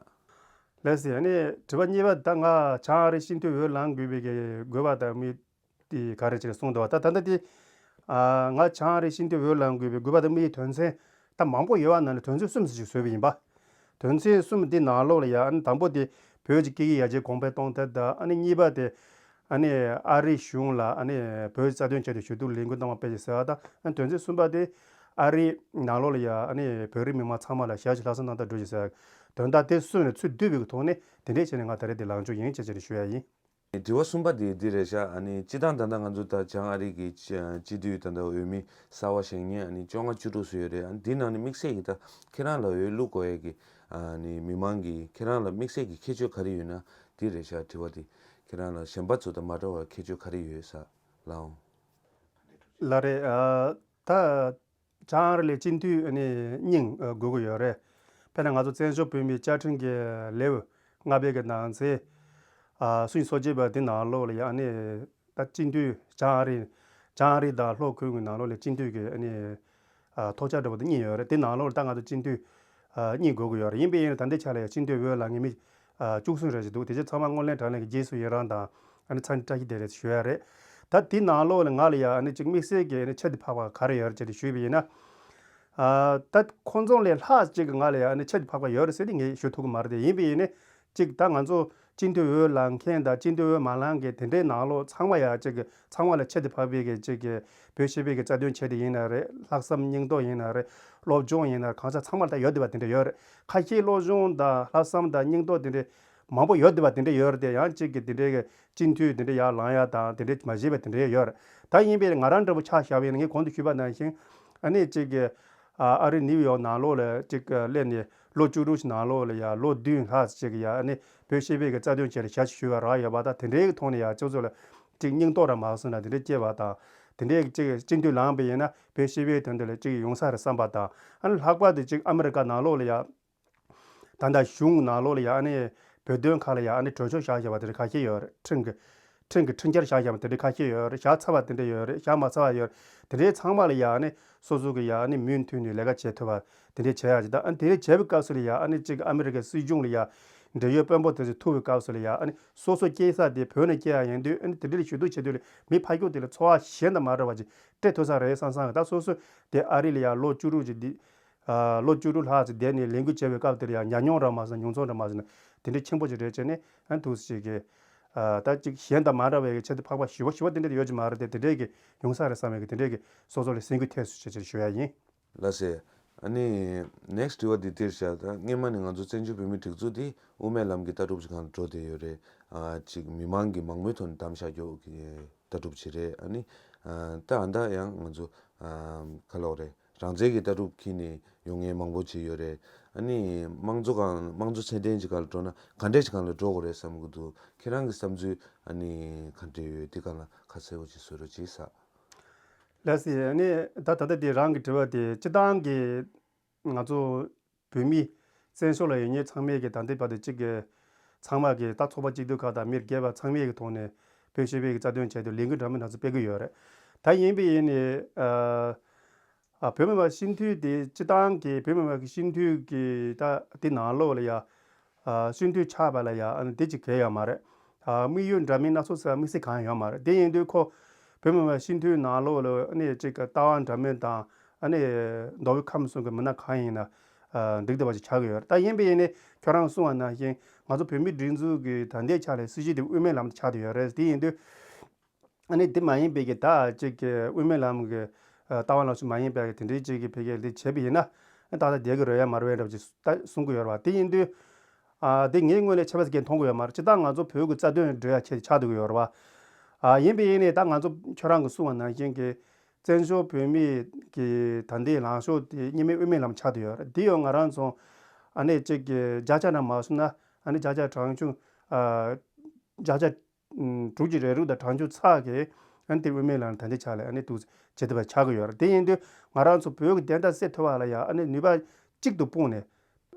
ལགས་སེ། ཨ་ནི་དྲི་བ་གཉིས་པ་ད་ང་བྱང་ཨ་རི་སྤྱི་འཐུས་འོས་ལངས་དགོས་པའི་གི་དགོས་པ་དང་དམིགས་དེ་ག་རེ་ཅིག་གསུངས་འདུག་བ། ད་ད་ལྟ་དེ་ཨ་ང་བྱང་ཨ་རི་སྤྱི་འཐུས་འོས་ལངས་དགོས་པའི་དགོས་པ་དང་དམིགས་ཡུལ་དོན་ཚན་ད་མང་པོ་ཡོད་པ་ནང་ནས་དོན་ཚན་གསུམ་ཞིག་བཟོས་པ་ཡིན་པ། དོན་ཚན་གསུམ་འདི་ནང་ལོགས་ལ་ཡ་ཨ་ནི་དང་པོ་དེ་བོད་ཀྱི་སྐད་ཡིག་ཡར་རྒྱས་གོང་འཕེལ་གཏོང་ཐབས་དང་ཨ་ནི་གཉིས་པ་དེ་ཨ་ནི་ཨ་རི་གཞུང་ལ་ཨ་ནི་བོད་རྩ་དོན་ཆེད་དུ་ཞུ་གཏུག་ལས་འགུལ་གནང་བ་སྤེལ་ཞིག་ཟེར་བ་དང་ཨ་ནི་དོན་ཚན་གསུམ་པ་དེ་ཨ་རི་ནང་ལོགས་ལ་ཡ་ཨ་ནི་བོད་རིགས་མི་མང་ཚང་མ་ལ་ཞབས་ཕྱི་ལྷག་བསམ་གནང་ཐབས་བྱེད་རོགས་ཞེས་ཟེར། དོན་དག་དེ་གསུམ་ལ་ཚུར་བསྡུས་པའི་ཐོག་ནས་དེ་འདྲས་བྱས་ནས་ང་ད་རེས་དེ་ལངས་ཕྱོགས་ཡིན་ཅེས་བྱས་ནས་ཞུ་ཡ་ཡིན། དྲི་བ་གསུམ་པ་དེ་འདི་རེད་ཤག་ཨ་ནི་སྤྱི་བཏང་ད་ལྟ་ང་ཚོ་ད་བྱང་ཨ་རི་གི་སྤྱི་སྤྱི་འཐུས་ད་ལྟ་འོས་མི་གསར་པ་བཞེངས་མཁན་ཨ་ནི་བཅོ་ལྔ་བཅུ་དྲུག་ཙམ་ཡོད་རེད། ཨ་ནི་འདི་ནང་ནས་དམིགས་བསལ་གྱི་ད་ཁྱེད་རང་ལ་འོས་བླུག་དགོས་ཡས་ཀྱི་ཨ་ནི་མི་མང་གི་ཁྱེད་རང་ལ་དམིགས་བསལ་གྱི་ཁྱད་ཆོས་ག་རེ་ཡོད་ན་འདི་རེད་ཤག་དྲི་བ་དེ་ཁྱེད་རང་ལ་གཞན་པ་ཚོ་དང་མ་འདྲ་བར་ཁྱད་ཆོས་ག་རེ་ཡོད་ས་ལའང་། ལགས་རེད། ཨ་ད། བྱང་ཨ་རི་ལ་སྤྱི་འཐུས་ཨ་ནི་གཉིས་ཨ་དགོས་ཀྱི་ཡོད་རེད། དཔེར་ན་ང་ཚོ་བཙན་བྱོལ་བོད་མིའི་བཅའ་ཁྲིམས་ཀྱི་ལེའུ་ལྔ་པའི་གི་ནང་གསེས་ཨ་སུམ་ཅུ་སོ་གཅིག་པ་འདི་ནང་ལོགས་ལ་ཡ་ཨ་ནི་ད་སྤྱི་འཐུས་བྱང་ཨ་རི་བྱང་ཨ་རི་དང་ལྷོ་ཁུལ་གྱི་ནང་ལོགས་ལ་སྤྱི་འཐུས་ཀྱི་ཨ་ནི་ཨ་ཐོབ་ཆ་འདྲ་པོ་དེ་གཉིས་ཡོད་རེད། དེ་ནང་ལོགས་ལ་ད་ང་ཚོ་སྤྱི་འཐུས་ཨ་གཉིས་དགོས་ཀྱི་ཡོད་རེད། ཡིན་པའི་ཡིན་ན་ད་ལྟའི་ཆ་ལ་ཡ་སྤྱི་འཐུས་འོས་ལངས་མཁན་མི་ཨ་བཅུ་གསུམ་རེ་ཞིག་འདུག་དེ་རྗེས་ཚང་མ་སྔོན་གླེང་དྲང་གླེང་གི་རྗེས་སུ་ཡི་རང་དང་ཨ་ནི་ཚ་ནི་བཀྲ་ཤིས་བདེ་ལེགས་ཞུ་ཡ་རེད། ད་དེ་ནང་ལོགས་ལ་ང་ལ་ཡ་ཨ་ནི་ཅིག་དམིགས་བསལ་གྱི་ཨ་ནི་ཁྱད་དུ་འཕགས་པ་ག་རེ་ཡོད་རེད་ཅེས་ཞུས་པ་ཡིན་ན། ཨ་ད་ཁོང་ཚོ་ལས་ལྷག་ཅིག་གི་ང་ལ་ཡ་ཨ་ནི་ཁྱད་དུ་འཕགས་པ་ཡོད་རེད་ཟེར་ཏེ་ངས་ཞུ་ཐུབ་ཀྱི་མ་རེད་དེ། ཡིན་པ་ཡིན་ནི་ཅིག་ད་ང་ཚོ་སྤྱི་འཐུས་འོས་ལངས་མཁན་དང་སྤྱི་འཐུས་འོས་མ་ལངས་མཁན་དེ་འདྲའི་ནང་ལོགས་ཚང་མ་ཡ་ཅིག་གི་ཚང་མ་ལ་ཁྱད་དུ་འཕགས་པའི་གི་ཅིག་གི་བོད་ཤེས་དཔལ་གྱི་རྩ་དོན་ཆེད་དུ་ཡིན་ན་རེད། ལྷག་བསམ་སྙིང་སྟོབས་ཡིན་ན་རེད། སློབ་སྦྱོང་ཡིན་ན་གང་ཟག་ཚང་མ་ལ་ད་ཡོད་བསྡད་པ་དེ་འདྲ་ཡོད་རེད། ཁ་ཤས་སློབ་སྦྱོང་དང་ལྷག་བསམ་དང་སྙིང་སྟོབས་དེ་འདྲའི་མང་པོ་ཡོད་བསྡད་པ་དེ་འདྲ་ཡོད་རེད་དེ། ཡང་གཅིག་གིས་དེ་འདྲའི་གི་སྤྱི་འཐུས་དེ་འདྲ་ཡར་ལངས་ཡ་དང་དེ་འདྲ་མ་བྱས་པ་དེ་འདྲ་ཡོད་རེད། ད་ཡིན་པས་ང་རང་འདྲ་པོ་ཆ་བཞག་པ་ཡིན་ན་ངས་གོང་དུ་ཞུས་པ་ནང་བཞིན་ཨ་ནི་གཅིག་གི་ཨ་ཨ་རི་ནིའུ་ཡོག་ནང་ལོགས་ལ་གཅིག་གི་སླེབས་ནས་ལོ་བཅུ་དྲུག་ཅིག་ནང་ལོགས་ལ་ཡ་ལོ་བདུན་ལྷག་ཅིག་ཡ་ཨ་ནི་བོད་ཤེས་དཔལ་གྱི་རྩ་དོན་ཆེད་ལ་ཞབས་ཞུ་བ་རག་ཡོད་པ་དང་དེ་འདྲའི་གི་ཐོག་ནས་ཡ་ཁྱོད་ཚོ་ལ་གཅིག་སྙིང་སྟོབས་ར་མ་སོང་ན་དེ་འདྲ་སྐྱེས་པ་དང་དེ་འདྲའི་གི་གཅིག་སྤྱི་འཐུས་ལངས་པ་ཡིན་ན་བོད་ཤེས་དཔལ་དོན་དུ་ལ་གཅིག་ཡོང་ས་རེད་བསམ་པ་དང་ཨ་ནི་ལྷག་པར་དུ་གཅིག་ཨ་མི་རི་ཀ་ནང་ལོགས་ལ་ཡ། ད་ལྟ་གཞུང་ནང་ལོགས་ལ་ཡ་ཨ་ནི་བོད་དོན་ཁག་ལ་ཡ་ཨ་ནི་གྲོས་ཆོད་བཞག་བཞག་པ་དེ་འདྲ་ཁ་ཤས་ཡོད་རེད། ཁྲིམས་ཀྱི་ཁྲིམས་ཀྱི་ཁྲིམས་འཆར་བཞག་པ་དེ་འདྲ་ཁ་ཤས་ཡོད་རེད། བཞག་ཚར་བ་དེ་འདྲ་ཡོད་རེད། བཞག་མ་ཚར་བ་ཡོད་རེད། དེ་འདྲའི་ཚང་མ་ལ་ཡ་ཨ་ནི་སོ་སོ་གི་ཡ་ཨ་ནི་མུ་མཐུད་ནས་ལས་ཀ་བྱེད་ཐུབ་པ་དེ་འདྲའི་བྱེད་ཡ་ཅིག་ད་ཨ་ནི་དེ་འདྲའི་བྱེད་པའི་སྐབས་སུ་ལ་ཡ་ཨ་ནི་གཅིག་ཨ་མི་རི་ཀའི་སྲིད་གཞུང་ལ་ཡ་འབྲེལ་ཡོད་དཔོན་པོ་དེ་ཚོ་ཐུག་པའི་སྐབས་སུ་ལ་ཡ་ཨ་ནི་སོ་སོ་སྐྱེས་ས་དེ་བོད་ནས་སྐྱེས་ཡ་ཡིན་དུས་ཨ་ནི་དེ་འདྲ་ལ་ཞུ་གཏུག་བྱེད་དུས་ལ་མི་ཕ་རྒྱུད་དེ་ལ་ཚོར་བ་གཞན་དང་མ་འདྲ་བ་ཅིག་སྤྲད་ཐུབ་ས་རེད་བསམ་བསམ་གི། ད་སོ་སོ་དེ་ཨ་རི་ལ་ཡ་ལོ་བཅུ་དྲུག་ཅིག་འདི། ཨ་ལོ་བཅུ་དྲུག་ལྷག་ཙམ་བསྡད་ནས་ལས་འགུལ་བྱས་པའི་སྐབས་དེར་ཡང་ཉམས་མྱོང་ར་མ་ཟིན་མྱོང་ཚོར་ར་མ་ཟིན་དེ་འདྲའི་ཆེན་པོ་ཅིག་རེད་བྱས་ནས་ཨ་ཐུགས་སུ་ཅིག་གི་ཨ་ད་ཅིག་གཞན་དང་མ་འདྲ་བའི་གི་ཆེད་དུ་འཕགས་པ་ཞི་བ་ཞི་བ་དེ་འདྲ་ཡོད་ཀྱི་མ་རེད་དེ། དེ་འདྲའི་གི་ཡོང་ས་རེད་བསམ་པའི་གི་དེ་འདྲའི་གི་སོ་སོ་ལ་སེམས་འགུལ་ཐེབས་སུ་ཅིག་ཅིག་ཞུ་ཡ་ཡིན། ལགས་སེ། ཨ་ནི་ནེག་སི་དྲི་བ་འདི་འདིར་བཞག་ད་སྔོན་མ་ནས་ང་ཚོ་བཙན་བྱོལ་བོད་མིའི་སྒྲིག་འཛུགས་འདི་དབུ་མའི་ལམ་གྱི་ལྟ་གྲུབ་ཅིག་སྒང་ལ་འགྲོ་བསྡད་ཡོད་རེད། ཨ་ཅིག་མི་མང་གི་མང་མོས་ཐོག་ནས་གདམ་བཞག་རྒྱོབ་ཀྱི་ལྟ་གྲུབ་ཅིག་རེད། ཨ་ནི་ཨ་ད་ཨ་ད་ཡང་ང་ཚོ་ཨ་ག་ལབ་དགོས་རེད། རང་བཙན་གྱི་ལྟ་གྲུབ་འཁྱེར་ནས་ཡོང་མཁན་མང་པོ་ཅིག་ཡོད་རེད། ཨ་ནི་དམངས་གཙོ་སྒང་དམངས་གཙོ་ཚད་ལྡན་ཅིག་སྒང་ལ་འགྲོ་ན་ག་འདྲས་ཅིག་སྒང་ལ་འགྲོ་དགོས་རེད་བསམ་གྱི་འདུག་ཁྱེད་རང་གི་བསམ་ཚུལ་ཨ་ནི་ག་འདྲས་ཡོད་འདི་སྒང་ལ་ཁ་གསལ་པོ་ཅིག་བཟོ་རོགས་གྱིས་ཟེར། ལགས་སེ། ཨ་ནི་ད་ད་ལྟ་དེ་རང་གི་དྲི་བ་དེ་སྤྱིར་བཏང་གི་ང་ཚོ་བོད་མི་བཙན་བྱོལ་ལ་ཡོད་མཁན་ཚང་མས་ཀྱི་ད་ལྟའི་བར་དུ་གཅིག་གི་ཚང་མ་གི་ད་ཚོགས་པ་སྐྱིད་སྡུག་ཁག་དང་མི་སྒེར་པ་ཚང་མས་ཀྱི་ཐོག་ནས་བོད་སྤྱི་པའི་གི་རྩ་དོན་ཆེད་དུ་ལས་འགུལ་འདྲ་མིན་སྣ་ཚོགས་སྤེལ་གྱི་ཡོད་རེད། ད་ཡིན་པའི་ཡིན་ནི་ཨ་ཨ་བོད་མི་མང་སྤྱི་འཐུས་དེ་སྤྱིར་བཏང་གི་བོད་མི་མང་གི་སྤྱི་འཐུས་ཀྱི་ད་དེ་ནང་ལོགས་ལ་ཡ་ཨ་སྤྱི་འཐུས་ཆགས་པ་ལ་ཡ་ཨ་ནི་དེ་གཅིག་གལ་ཡོད་མ་རེད། ཨ་དམིགས་ཡུལ་འདྲ་མིན་སྣ་ཚོགས་ཟེར་དམིགས་བསལ་གང་ཡང་ཡོད་མ་རེད། དེ་ཡིན་དུས་ཁོ་བོད་མི་མང་སྤྱི་འཐུས་ནང་ལོགས་ལ་ཨ་ནི་གཅིག་གི་ལྟ་བ་འདྲ་མིན་དང་ཨ་ནི་མདོ་དབུས་ཁམས་གསུམ་གྱི་མི་སྣ་གང་ཡིན་ན་ཨ་འགྲིག་བསྡད་པ་ཞིག་ཆགས་ཀྱི་ཡོད་རེད། ད་ཡིན་པའི་ཡིན་ནི་ཁྱོད་རང་གསུངས་པ་ནང་བཞིན་ང་ཚོ་བོད་མིའི་སྒྲིག་འཛུགས་ཀྱི་ད་ལྟའི་ཆ་ལ་སྲིད་བྱུས་དེ་དབུ་མའི་ལམ་དུ་ཆགས་བསྡད་ཡོད་རེད། དེ་ཡིན་དུས་ཨ་ནི་དེ་མ་ཡིན་པའི་གི་ད་གཅིག་གི་དབུ་མའི་ལམ་གྱི་ཨ་ལྟ་བ་ལངས་ཕྱོགས་མ་ཡིན་པའི་གི་དེ་འདྲའི་གཅིག་གི་ཕ་གིར་འདི་བྱས་པ་ཡིན་ན་ཨ་ཏག་ཏག་བསྡད་ཀྱི་རེད་ཡ་མ་རེད་པས་འདྲ་བ་ཅིག་ད་གསུང་གི་ཡོད་རེད་བ། དེ་ཡིན་དུས་ཨ་དེ་ངའི་ངོས་ནས་ཆད་པ་ཟེར་མཁན་མཐོང་གི་ཡོད་མ་རེད། སྤྱིར་བཏང་ང་ཚོ་བོད་ཀྱི་རྩ་དོན་སྒྲུབ་ཡ་ཆེད་ཆགས་བསྡད་ཀྱི་ཡོད་རེད་བ། ཨ་ཡིན་པའི་ཡིན་ནའི་ད་ང་ཚོ་ཁྱོད་རང་གིས་གསུངས་པ་ནང་བཞིན་གྱི་བཙན་བྱོལ་བོད་མིའི་གི་ད་ལྟའི་ལངས་ཕྱོགས་དེ་གཉིས་སྨན་དབུ་མའི་ལམ་ཆགས་བསྡད་ཡོད་རེད། དེ་ཡང་ང་རང་ཚོ་ཨ་ནི་གཅིག་གི་བརྒྱ་ཆ་ནང་མ་སོང་ན་ཨ་ནི་བརྒྱ་ཆ་གྲངས་ཆུང་ཨ་བརྒྱ་ཆ་དྲུག་ཅུ་རེ་དྲུག་དང་གྲངས་ཆུང་ཚག་གི་ཨ་ནི་དེ་དབུ་མའི་ལམ་ད་ལྟའི་ཆ་ལ་ཨ་ནི་འདུག་བྱེད་ཐུབ་པ་ཆགས་ཀྱི་ཡོད་རེད། དེ་ཡིན་དུས་ང་རང་ཚོ་བོད་ཀྱི་བདེན་མཐའ་གསལ་ཐུབ་པ་ལ་ཡང་ཨ་ནི་ནུས་པ་གཅིག་ཏུ་སྤུངས་ནས་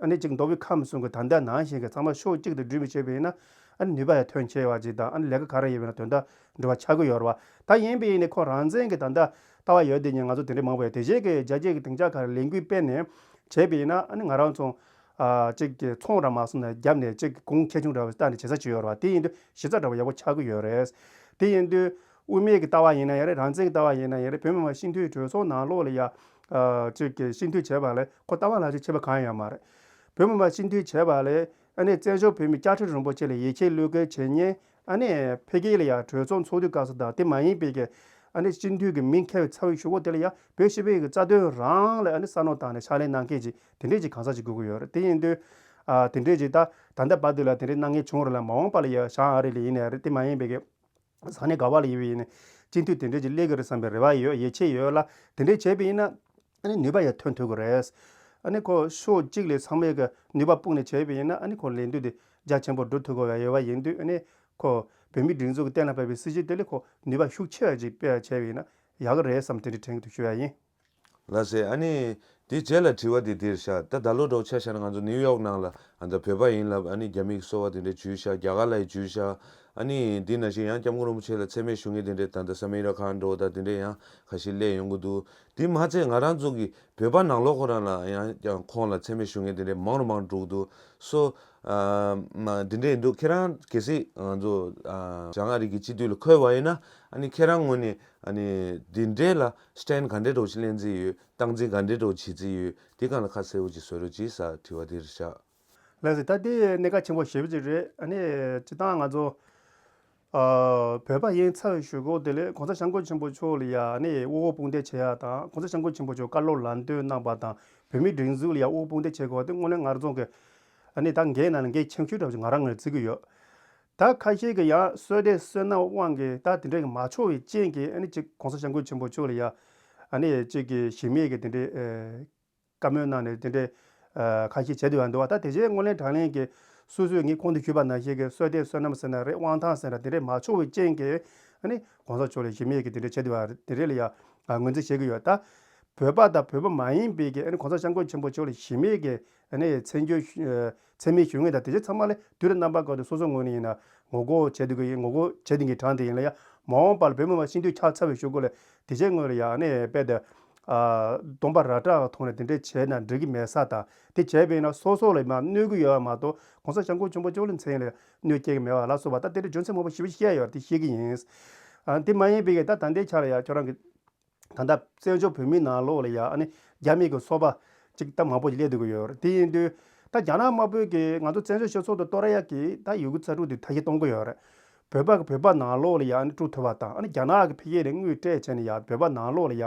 ཨ་ནི་གཅིག་མདོ་དབུས་ཁམས་གསུམ་གྱི་ད་ལྟ་ནང་བཞིན་གྱི་ཚང་མ་ཕྱོགས་གཅིག་ཏུ་འགྲུལ་བཞིན་བྱས་པ་ཡིན་ན་ཨ་ནི་ནུས་པ་ཡང་ཐོན་ཆེ་བ་ཅིག་དང་ཨ་ནི་ལས་ཀ་ག་རེ་ཡོད་པ་ཡིན་ན་དོན་དག་འགྲུབ་པ་ཆགས་ཀྱི་ཡོད་རེད་བ། ད་ཡིན་པའི་ཡིན་ནའི་ཁོ་རང་བཙན་གྱི་ད་ལྟ་ལྟ་བ་ཡོད་དེ་ཉིད་ང་ཚོ་དེ་འདྲའི་མང་པོ་ཡོད། དེ་རྗེས་ཀྱི་རྒྱ་སྐྱེད་ཀྱི་སྡིངས་ཆ་ཁག་ལ་ལས་འགུལ་སྤེལ་ནས་བྱས་པ་ཡིན་ན་ཨ་ནི་ང་རང་ཚོ་ཨ་གཅིག་གི་ཚོང་ར་མ་སོང་ན་བརྒྱབ་ནས་གཅིག་གི་གོང་ཁེ་ཆུང་འདྲ་བ་བཏང་ནས་བྱེད་ས་ཅིག་ཡོད་རེད་བ། དེ་ཡིན་དུས་གཞི་རྩ་འདྲ་བ་ཡག་པོ་ཆགས་ཀྱི་ཡོད་རེད། དེ་ཡིན་དུས་དབུ་མའི་གི་ལྟ་བ་ཡིན་ན་ཡང་རེད། རང་བཙན་གྱི་ལྟ་བ་ཡིན་ན་ཡང་རེད། བོད་མི་མང་སྤྱི་འཐུས་གྲོས་ཚོགས་ནང་ལོགས་ལ་ཡ་ཨ་གཅིག་གི་སྤྱི་འཐུས་བྱས་པ་ལས་ཁོ་ལྟ་བ་ལ་ཅིག་ཁྱད་པར་གང་ཡང་ཡོད་མ་རེད། བོད་མི་མང་སྤྱི་འཐུས་བྱས་པ་ལས་ཨ་ནི་བཙན་བྱོལ་བོད་མི་བཅའ་ཁྲིམས་རིན་པོ་ཆེ་ལ་ཡིད་ཆེས་བློས་འགེལ་བྱེད་མཁན་ཨ་ནི་ཕ་གི་ལ་ཡ་གྲོས་ཚོགས་ཚོགས་དུས་སྐབས་སུ་དང་དེ་མ་ཡིན་པའི་གི་ཨ་ནི་སྤྱི་འཐུས་ཀྱི་མིང་འཁྱེར་བའི་ཚ་བའི་གཞུག་གུ་དེ་ལ་ཡ་བོད་སྤྱི་པའི་གི་རྩ་དོན་རང་ལ་ཨ་ནི་བསམ་བློ་བཏང་ནས་ཕྱག་ལས་གནང་མཁན་ཅིག་དེ་འདྲས་ཅིག་གང་ཟག་ཅིག་དགོས་ཀྱི་ཡོད་རེད། དེ་ཡིན་དུས་ཨ་དེ་འདྲས་ཅིག་ད་ད་ལྟ་བར་དུ་ལ་དེ་འདྲས་གནང་མཁན་བྱུང་རེད་ལ་མ་འོངས་པ་ལ་ཡ་བྱུང་ཨ་རེད་ལ་ཡིན་ནའི་རེད། དེ་མ་ཡིན་པའི་གི་ས་གནས་ག་བ་ལ་ཡོད་པ་ཡིན་ནའི་སྤྱི་འཐུས་དེ་འདྲས་ཅིག་སླེབས་ཀྱི་རེད་བསམ་པའི་རེ་བ་ཡོད། ཡིད་ཆེས་ཡོད་ལ་དེ་འདྲས་བྱས་པ་ཡིན་ན་ཨ་ནི་ནུས་པ་ཡང་ཐོན་ཐུབ་ཀྱི་རེད། ཨ་ནི་ཁོ་ཕྱོགས་གཅིག་ལས་ཚང་མས་ཀྱི་ནུས་པ་སྤུངས་ནས་བྱས་པ་ཡིན་ན་ཨ་ནི་ཁོ་ལས་འགུལ་དེ་རྒྱ་ཆེན་པོ་འགྲོ་ཐུབ་ཀྱི་ཡོད་པ་ཡིན་དུས་ཨ་ནི་ཁོ་བོད་མིའི་སྒྲིག་འཛུགས་ཀྱི་གཏན་ལ་ཕབ་པའི་སྲིད་བྱུས་དེ་ལས་ཁོ་ནུས་པ་ཤུགས་ཆེ་བ་ཅིག་སྤེལ་བ་བྱས་པ་ཡིན་ན་ཡག་གི་རེད་བསམ་དེ་འདྲའི་དྲན་གྱི་འདུག་ཞུ་ཡ་ཡིན། ལགས་སེ། ཨ་ནི་དེའི་རྗེས་ལ་དྲི་བ་དེ་འདིར་བཞག་ད་ད་ལོ་འདྲ་བོ་ཆ་བཞག་ན་ང་ཚོ་ནིའུ་ཡོག་ནང་ལ་ཨ་ད་བོད་པ་ཡིན་ལབ་ཨ་ནི་རྒྱ་མིའི་གསོལ་བ་དེ་འདྲ་འཇུས་བཞག་རྒྱ་གར་ལ་ཡང་འཇུས་བཞག་ཨ་ནི་འདི་ནང་བཞིན་ཡང་སྐྱབས་མགོན་རིན་པོ་ཆེ་ལ་མཚན་སྨད་ཞུ་མཁན་དེ་འདྲས་ད་ལྟ་ས་མེ་ར་ཁཱན་འདྲ་བོ་ད་དེ་འདྲས་ཡང་ཁ་ཤས་སླེབས་ཡོང་གི་འདུག་དེ་མ་ཚད་ང་རང་ཚོ་གི་བོད་པ་ནང་ལོགས་ཁོ་རང་ལ་ཡང་ཀྱང་ཁོང་ལ་མཚན་སྨད་ཞུ་མཁན་དེ་འདྲས་མང་རུ་མང་རུ་འགྲོ་གི་འདུག་སོ། ཨ་མ་འདི་འདྲས་འདུག་ཁྱེད་རང་གལ་སྲིད་ང་ཚོ་ཨ་བྱང་ཨ་རི་གི་སྤྱི་འཐུས་ལ་འཁོད་པ་ཡིན་ན་ཨ་ནི་ཁྱེད་རང་ངོས་ནས་ཨ་ནི་འདི་འདྲས་ལ་སི་ཊེན་ག་འདྲས་འདྲ་བོ་ཞིག་ལེན་རྩིས་ཡོད། སྟངས་འཛིན་ག་འདྲས་འདྲ་བོ་བྱེད་རྩིས་ཡོད། དེ་སྒང་ལ་ཁ་གསལ་པོ་ཅིག་བཟོ་རོགས་གྱིས་ཟེར་དྲི་བ་དེ་རེད་ཤག་ལགས་སེ། ད་དེ་གནད་འགག་ཆེན་པོ་ཞེ་པོ་ཅིག་རེད། ཨ་ནི་སྤྱིར་བཏང་ང་ཚོ་ཨ་བོད་པ་ཡིན་ཚར་བའི་གཞུག་གུ་དེ་ལས་༸གོང་ས་༸སྐྱབས་མགོན་ཆེན་པོ་མཆོག་ལ་ཡ་ཨ་ནི་དབུ་འོག་དཔུང་འདེགས་བྱེད་ཡ་དང་༸གོང་ས་༸སྐྱབས་མགོན་ཆེན་པོ་མཆོག་བཀའ་སློབ་ལམ་སྟོན་གནང་པ་དང་བོད་མིའི་སྒྲིག་འཛུགས་ལ་ཡ་དབུ་འོག་དཔུང་འདེགས་བྱེད་དགོས་པ་དེ་དངོས་གནས་ང་རང་ཚོ་གི་ཨ་ནི་ད་འགན་ནང་ལ་འགན་ཆེ་ཤོས་འདྲ་བོ་ཅིག་ང་རང་ངོས་ནས་བརྩི་གི་ཡོད། ད་ཁ་ཤས་ཀྱིས་ཡང་བསོད་བདེ་བསོད་ནམས་དབང་གིས་ད་དེ་འདྲ་གི་མ་ཆོག་པའི་རྐྱེན་གྱིས་ཨ་ནི་ཅིག་༸གོང་ས་༸སྐྱབས་མགོན་ཆེན་པོ་མཆོག་ལ་ཡ་ཨ་ནི་ཅིག་གི་གཞི་མེད་ཀྱི་དེ་འདྲའི་ཨེ་བཀའ་མོལ་གནང་ནས་དེ་འདྲའི་ཨ་ཁ་ཤས་བྱས་འདུག་ཡང་འདུག་བ། ད་དེ་རྗེས་དངོས་གནས་དྲང་གནས་ཀྱི་སོ་སོས་ངས་གོང་དུ་ཞུས་པ་ནང་བཞིན་གྱི་བསོད་བདེ་བསོད་ནམས་ཟེར་ན་རེད། དབང་ཐང་ཟེར་ན་དེ་འདྲའི་མ་ཆོག་པའི་རྐྱེན་གྱིས་ཨ་ནི་༸གོང་ས་མཆོག་ལ་གཞི་མེད་ཀྱི་དེ་འདྲ་བྱས་འདུག་བ། དེ་འདྲ་ལ་ཡ་ཨ་ངོས་འཛིན་བྱེད་ཀྱི་ཡོད། ད་བོད་པ་དང་བོད་པ་མ་ཡིན་པའི་གི་ཨ་ནི་༸གོང་ས་༸སྐྱབས་མགོན་ཆེན་པོ་མཆོག་ལ་གཞི་མེད་ཀྱི་ཨ་ནི་མཚན་བརྗོད་ཞུ་ཨ་མཚན་སྨད་ཞུ་མཁན་དང་དེ་རྗེས་ཚང་མ་ལ་དུས་དང་རྣམ་པ་ཀུན་ཏུ་སོ་སོ་ངོས་ནས་ཡིན་ན་ངོ་རྒོལ་བྱེད་སྡོད་ཀྱི་ཡིན། ངོ་རྒོལ་བྱེད་སྡོད་ཀྱི་གྲངས་དེ་ཡིན་ལ་ཡ་མ་འོངས་པར་བོད་མི་མང་སྤྱི་འཐུས་ཆགས་ཚར་བའི་གཞུག་གུ་ལ་དེ་རྗེས་ངོས་ལ་ཡ་ཨ་ནི་རྦད་དེ་ཨ་སྡོམ་པ་ར་སྤྲོད་ཐོག་ནས་དེ་འདྲ་བྱས་ན་འགྲིག་གི་མེད་ས་དང་། དེ་བྱས་པས་ན་སོ་སོ་ལ་མ་གནོད་ཀྱི་ཡོད་པ་མ་གཏོགས་༸གོང་ས་༸སྐྱབས་མགོན་ཆེན་པོ་མཆོག་ལ་མཚན་ལ་གནོད་སྐྱེལ་གྱི་མེད་པ་ལ་སོགས་པ་ད་དེ་འདྲ་རྒྱུ་མཚན་མང་པོ་ཞེ་པོ་བཤད་ཡོད་དེ་བཤད་ཀྱི་ཡིན། ཨ་དེ་མ་ཡིན་པའི་གི་ད་ད་ལྟའི་ཆ་ལ་ཡ་ཁྱོད་རང་གི་ད་ལྟ་བཙན་བྱོལ་བོད་མིའི་ནང་ལོགས་ལ་ཡ་ཨ་ནི་རྒྱ་མི་གི་སོ་པ་ཅིག་ད་མང་པོ་ཞིག་སླེབས་སྡོད་ཀྱི་ཡོད་རེད། དེ་ཡིན་དུས་ད་རྒྱ་ནག་དམར་པོས་ཀྱི་ང་ཚོ་བཙན་བྱོལ་སྤྱི་ཚོགས་དུ་གཏོར་ཡག་གི་ད་ཡོང་སྒོ་རྩ་དྲུག་དེ་མཐའ་སྐྱེལ་གཏོང་གི་ཡོད་རེད། བོད་པ་གི་བོད་པ་ནང་ལོགས་ལ་ཡ་ཨ་ནི་དཀྲུག་ཐུབ་པ་དང་ཨ་ནི་རྒྱ་ནག་གི་ཕ་གི་ནས་དངུལ་སྤྲད་བྱས་ནས་ཡ་བོད་པ་ནང་ལོགས་ལ་ཡ་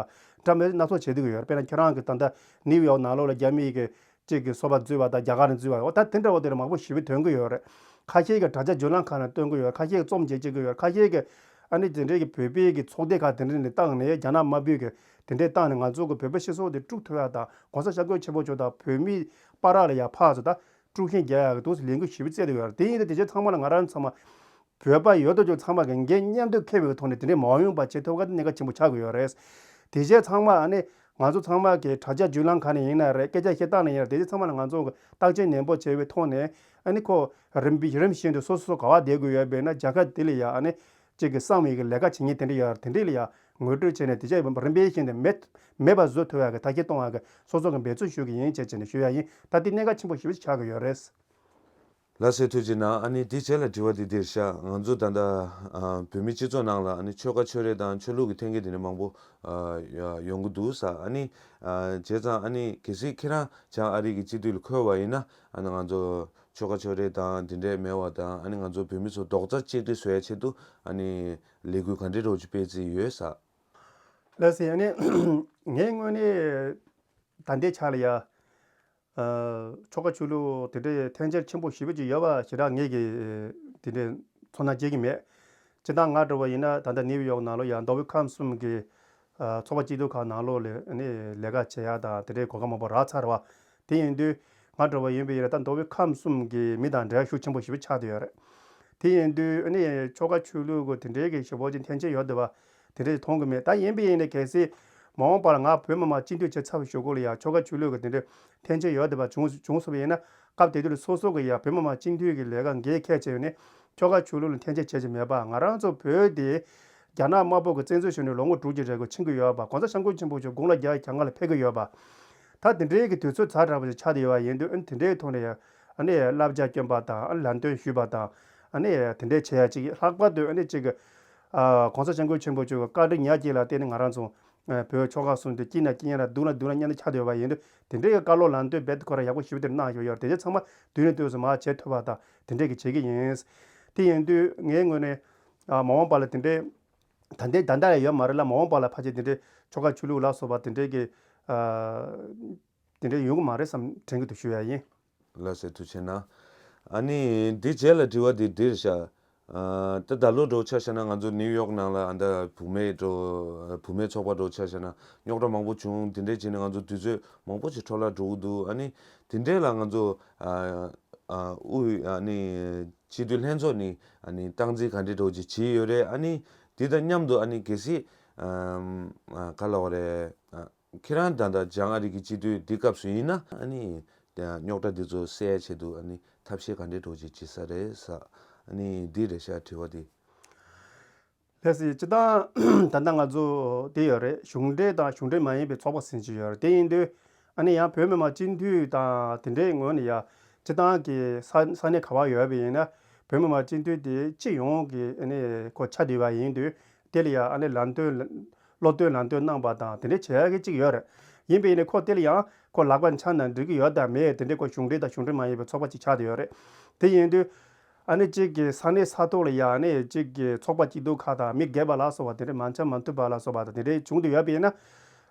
འདྲ་མི་སྣ་ཚོགས་བྱེད་སྡོད་ཀྱི་ཡོད་རེད། དཔེར་ན་ཁྱེད་རང་གི་ད་ལྟ་ནིའུ་ཡོག་ནང་ལོགས་ལ་རྒྱ་མིའི་གི་གཅིག་གི་སོ་པ་འཛུལ་བ་དང་རྒྱ་གར་ནས་འཛུལ་བ་འོ་ད་དེ་འདྲ་བོ་དེ་ལ་མང་པོ་ཞེ་པོ་ཐོན་གི་ཡོད་རེད། ཁ་ཤས་ཀྱི་དྲ་རྒྱ་བརྒྱུད་ལམ་ཁག་ནས་སྟོན་གི་ཡོད། ཁ་ཤས་ཀྱི་རྩོམ་མཇལ་བྱེད་ཀྱི་ཡོད། ཁ་ཤས་ཀྱི་ཨ་ནི་དེ་འདྲའི་གི་བོད་པའི་གི་ཚོགས་སྡེ་ཁག་དེ་འདྲ་ནས་བཏང་ནས་རྒྱ་ནག་དམར་པོའི་གི་དེ་འདྲའི་བཏང་ནས་ང་ཚོ་གི་བོད་པ་སྤྱི་ཚོགས་དེ་དཀྲུག་ཐུབ་ཡ་དང་༸གོང་ས་༸སྐྱབས་མགོན་ཆེན་པོ་མཆོག་དང་བོད་མི་བར་ལ་ཡ་ཕར་ཚུར་ད་དཀྲུག་ཤིང་རྒྱག་ཡ་གི་འདུག་སེ་ལས་འགུལ་ཞེ་པོ་བཙལ་བསྡད་ཡོད་རེད། དེ་ཡིན་དུས་དེ་རྗེས་ཚང་མ་ལ་ང་རང་ཚང་མ་བོད་པ་ཡོད་དོ་ཅོག་ཚང་མ་གི་འགན་མཉམ་དུ་འཁྱེར་བའི་ཐོག་ནས་དེ་འདྲའི་མ་འོངས་པ་བྱེད་ཐུབ་ག་དེ་གནད་འགག་ཆེན་པོ་ཆགས་ཀྱི་ཡོད་རེད། དེ་རྗེས་ཚང་མ་ཨ་ནི་ང་ཚོ་ཚང་མ་གི་དྲ་རྒྱ་བརྒྱུད་ལམ་ཁག་ནས་ཡིན་ན་རེད། སྐད་ཆ་བཤད་སྟངས་ནས་ཡིན་ན་རེད། དེ་རྗེས་ཚང་མ་ལ་ང་ཚོ་གི་བརྟག་དཔྱད་ནན་པོ་བྱས་པའི་ཐོག་ནས་ཨ་ནི་ཁོ་རིམ་པ་རིམ་བཞིན་དུ་སོ་སོ་ག་བ་བསྡད་དགོས་ཡོད་པས་ན་རྒྱལ་ཁབ་དེ་ལ་ཡ་ཨ་ནི་གཅིག་གི་གསང་བའི་གི་ལས་ཀ་བྱེད་མཁན་དེ་འདྲ་ཡོད་རེད། དེ་འདྲ་ལ་ཡ་ངོ་སྤྲོད་བྱས་ནས་དེ་རྗེས་རིམ་པས་བཞིན་དུ་མེད་མེད་པ་བཟོ་ཐུབ་ཡ་གི་ཐབས་ཤེས་གཏོང་བ་གི་སོ་སོ་གི་འབད་བརྩོན་ཞུ་གི་ཡིན་བྱས་བྱས་ནས་ཞུ་ཡ་ཡིན། ད་དེ་གནད་འགག་ཆེན་པོ་ཞེ་པོ་ཞིག་ཆགས་ཀྱི་ཡོད་རེད། ལགས་སེ་ཐུགས་རྗེ་གནང་། ཨ་ནི་དེ་རྗེས་ལ་དྲི་བ་དེ་འདིར་བཞག་ང་ཚོ་ད་ལྟ་ཨ་བོད་མི་སྤྱི་ཚོགས་ནང་ལ་ཨ་ནི་ཆོལ་ཁ་ཆོས་རིག་དང་ཆོས་ལུགས་ཀྱི་འཐེན་འཁྱེར་དེ་འདྲ་མང་པོ་ཨ་ཡ་ཡོང་གི་འདུག་ས། ཨ་ནི་ཨ་བྱས་ཙང་ཨ་ནི་གལ་སྲིད་ཁྱེད་རང་བྱང་ཨ་རི་གི་སྤྱི་འཐུས་ལ་འཁོད་པ་ཡིན་ན་ཨ་ནི་ང་ཚོ་ཆོལ་ཁ་ཆོས་རིག་དང་དེ་འདྲས་མེད་པ་དང་ཨ་ནི་ང་ཚོ་བོད་མི་ཚོ་རྡོག་རྩ་གཅིག་སྒྲིལ་བཟོ་ཡ་ཆེད་དུ་ཨ་ནི་ལས་འགུལ་ག་འདྲས་རོགས་ཅིག་སྤེལ་རྩིས་ཡོད་ས། ལགས་སེ། ཨ་ནི་ངའི་ངོས་ནས་ད་ལྟའི་ཆ་ལ་ཡ། ཨ་ཆོལ་ཁ་ཆོས་ལུགས་དེ་འདྲའི་འཐེན་འཁྱེར་ཆེན་པོ་ཞེ་པོ་ཅིག་ཡོད་པ་ཞེ་དྲག་ངེད་ཀྱིས་དེ་འདྲའི་ཚོར་སྣང་སྐྱེ་གི་མེད། སྤྱིར་བཏང་ང་འདྲ་བ་ཡིན་ན་ད་ལྟ་ནིའུ་ཡོག་ནང་ལོགས་ཡང་མདོ་དབུས་ཁམས་གསུམ་གྱི་ཨ་ཚོགས་པ་སྐྱིད་སྡུག་ཁག་ནང་ལོགས་ལ་ནི་ལས་ཀ་བྱེད་ཡ་དང་དེ་འདྲའི་གོ་སྐབས་མང་པོ་རག་ཚར་བ། དེ་ཡིན་དུས་ང་འདྲ་བ་ཡིན་པ་ཡིན་ན་ད་མདོ་དབུས་ཁམས་གསུམ་གྱི་མི་དང་འབྲེལ་བ་ཤུགས་ཆེན་པོ་ཞེ་པོ་ཆགས་བསྡད་ཡོད་རེད། དེ་ཡིན་དུས་ཨ་ནི་ཆོལ་ཁ་ཆོས་ལུགས་ཀྱི་དེ་འདྲའི་གི་ཞེ་པོ་ཅིག་འཐེན་འཁྱེར་ཡོད་བསྡད་པ་དེ་འདྲ་ཞིག་མཐོང་གི་མེད། ད་ཡིན་པ་ཡིན་ནའི་གལ་སྲིད་མ་འོངས་པར་ང་བོད་མི་མང་སྤྱི་འཐུས་བྱེད་ཚར་བའི་གཞུག་གུ་ལ་ཡང་ཆོལ་ཁ་ཆོས་ལུགས་ཀྱི་དེ་འདྲའི་འཐེན་འཁྱེར་ཡོད་བསྡད་པ་བྱུང་བྱུང་སོང་བ་ཡིན་ན་སྐབས་དེ་དུས་ལ་སོ་སོ་གི་ཡང་བོད་མི་མང་སྤྱི་འཐུས་ཀྱི་ལས་ཀ་འགན་འཁྱེར་བྱས་ནས་ཆོལ་ཁ་ཆོས་ལུགས་ལ་འཐེན་འཁྱེར་བྱེད་ཀྱི་མེད་པ། ང་རང་ཚོ་བོད་དེ་རྒྱ་ནག་དམར་པོ་གི་བཙན་འཛུལ་བྱུང་ནས་ལོ་ངོ་དྲུག་ཅུ་རེ་དགུ་ཕྱིན་གྱི་ཡོད་པ། ༸གོང་ས་༸སྐྱབས་མགོན་ཆེན་པོ་མཆོག་དགུང་ལོ་བརྒྱ་གྱ་ལྔ་ལ་ཕེབས་ཀྱི་ཡོད་པ། ད་དེ་འདྲའི་གི་དུས་ཚོད་ཛ་དྲག་པོ་ཞིག་ཆགས་བསྡད་ཡོད་པ་ཡིན་དུས་ཨ་ནི་དེ་འདྲའི་ཐོག་ནས་ཨ་ནི་བསླབ་བྱ་བསྐྱོན་པ་དང་ཨ་ནི་ལམ་སྟོན་ཞུས་པ་དང་ཨ་ནི་དེ་འདྲའི་བྱེད་ཡ་ཅིག་ལྷག་པར་དུ་ཨ་ནི་ཅིག་གི་༸གོང་ས་༸སྐྱབས་མགོན་ཆེན་པོ་མཆོག་གི་བཀའ་དྲིན་ཉག་གཅིག་ལ་བརྟེན་ནས་ང་རང་ཚོ་བོད་ཆོལ་ཁ་གསུམ་དེ་གཅིག་ན་གཅིག་ཡང་ན་སྡུག་ན་སྡུག་ན་མཉམ་དུ་ཆགས་བསྡད་ཡོད་པ་ཡིན་དུས་དེ་འདྲའི་གི་བཀའ་སློབ་ལམ་སྟོན་རྦད་དེ་ཁོ་རང་ཡག་པོ་ཞེ་པོ་དེ་གནང་ཡོད་ཡོད། དེ་རྗེས་ཚང་མ་དུས་ནས་དུས་སུ་མར་བྱེད་ཐུབ་པ་དང་དེ་འདྲའི་གི་བྱེད་ཀྱི་ཡིན། དེ་ཡིན་དུས་ངའི་ངོས་ནས་ཨ་མ་འོངས་པ་ལ་དེ་འདྲའི་ད་ལྟའི་ད་ལྟ་ཡང་ཡོད་མ་རེད་ལ་མ་འོངས་པ་ལ་ཕལ་ཆེར་དེ་འདྲའི་ཆོལ་ཁ་ཆོས་ལུགས་ལ་སོགས་པ་དེ་འདྲའི་གི་ཨ་དེ་འདྲའི་ཡོང་གི་མ་རེད་བསམ་དྲན་གྱི་འདུག་ཞུ་ཡ་ཡིན། ལགས་སེ་ཐུགས་རྗེ་གནང་། ཨ་ནི་འདི་རྗེས་ལ་དྲི་བ་འདི་འདིར་བཞག་ཨ་ད་ད་ལོ་འདྲ་བོ་ཆ་བཞག་ན་ང་ཚོ་ནིའུ་ཡོག་ནང་ལ་ཨ་ད་བུད་མེད་འགྲོ་བུད་མེད་ཚོགས་པ་འདྲ་བོ་ཆ་བཞག་ན་རྙོག་དྲ་མང་པོ་བྱུང་། དེ་འདྲས་བྱས་ནས་ང་ཚོ་དུས་ཚོད་མང་པོ་ཞིག་འཕྲོ་བརླག་འགྲོ་གི་འདུག་ཨ་ནི་དེ་འདྲས་ལ་ང་ཚོ་ཨ་ཨ་དབུས་ཨ་ནི་སྤྱི་འཐུས་ལྷན་ཚོགས་ནས་ཨ་ནི་སྟངས་འཛིན་ག་འདྲས་འདྲ་བོ་ཅིག་བྱས་ཡོད་རེད། ཨ་ནི་དེ་དང་མཉམ་དུ་ཨ་ནི་གལ་སྲིད་ཨ་ཨ་ག་ལབ་དགོས་རེད། ཨ་ཁྱེད་རང་ད་ལྟ་བྱང་ཨ་རི་གི་སྤྱི་འཐུས་འདི་སྐབས་སུ་ཡིན་ན་ཨ་ནི་རྙོག་དྲ་འདི་ཚོ་སེལ་ཡ་ཆེད་དུ་ཨ་ནི་ཐབས་ཤེས་ག་འདྲའི་འགྲོ་ཅིག་བྱེད་ས་རེད་ས། ཨ་ནི་འདི་རེད་ཤག་དྲི་བ་འདི། ལགས་སེ། སྤྱིར་བཏང་ད་ལྟ་ང་ཚོ་དེ་ཡོད་རེད། གཞུང་འབྲེལ་དང་གཞུང་འབྲེལ་མ་ཡིན་པའི་ཚོགས་པ་ཟིན་གྱི་ཡོད་རེད། དེ་ཡིན་དུས་ཨ་ནི་ཡང་བོད་མི་མང་སྤྱི་འཐུས་དང་དེ་འདྲའི་ངོས་ནས་ཡ་སྤྱིར་བཏང་གི་ས་ས་གནས་ག་བ་ཡོད་པ་ཡིན་ན་བོད་མི་མང་སྤྱི་འཐུས་དེ་སྤྱི་ཡོངས་ཀྱི་ཨ་ནི་ཁོ་ཆ་བསྡུས་པ་ཡིན་དུས། དེ་ལ་ཡང་ཨ་ནི་ལམ་སྟོན་སློབ་སྟོན་ལམ་སྟོན་གནང་པ་དང་དེ་འདྲའི་བྱེད་ཡག་གི་གཅིག་ཡོད་རེད། ཡིན་པས་ནི་ཁོ་དེ་ལ་ཡང་ཁོ་ལག་པ་འཆང་ན་འགྲིག་གི་ཡོད་དམ་མེད་དེ་འདྲའི་ཁོ་གཞུང་འབྲེལ་དང་གཞུང་འབྲེལ་མ་ཡིན་པའི་ཚོགས་པ་གཅིག་ཆགས་བསྡད་ཡོད་རེད། དེ་ཡིན་དུས་ཨ་ནི་གཅིག་གི་ས་གནས་ས་ཐོག་ལ་ཡང་ཨ་ནི་གཅིག་གི་ཚོགས་པ་སྐྱིད་སྡུག་ཁག་དང་མི་སྒེར་པ་ལ་སོགས་པ་དེ་འདྲའི་མ་འཆམ་མ་མཐུན་པ་ལ་སོགས་པ་དང་དེ་འདྲའི་བྱུང་བསྡད་ཡོད་པས་ན་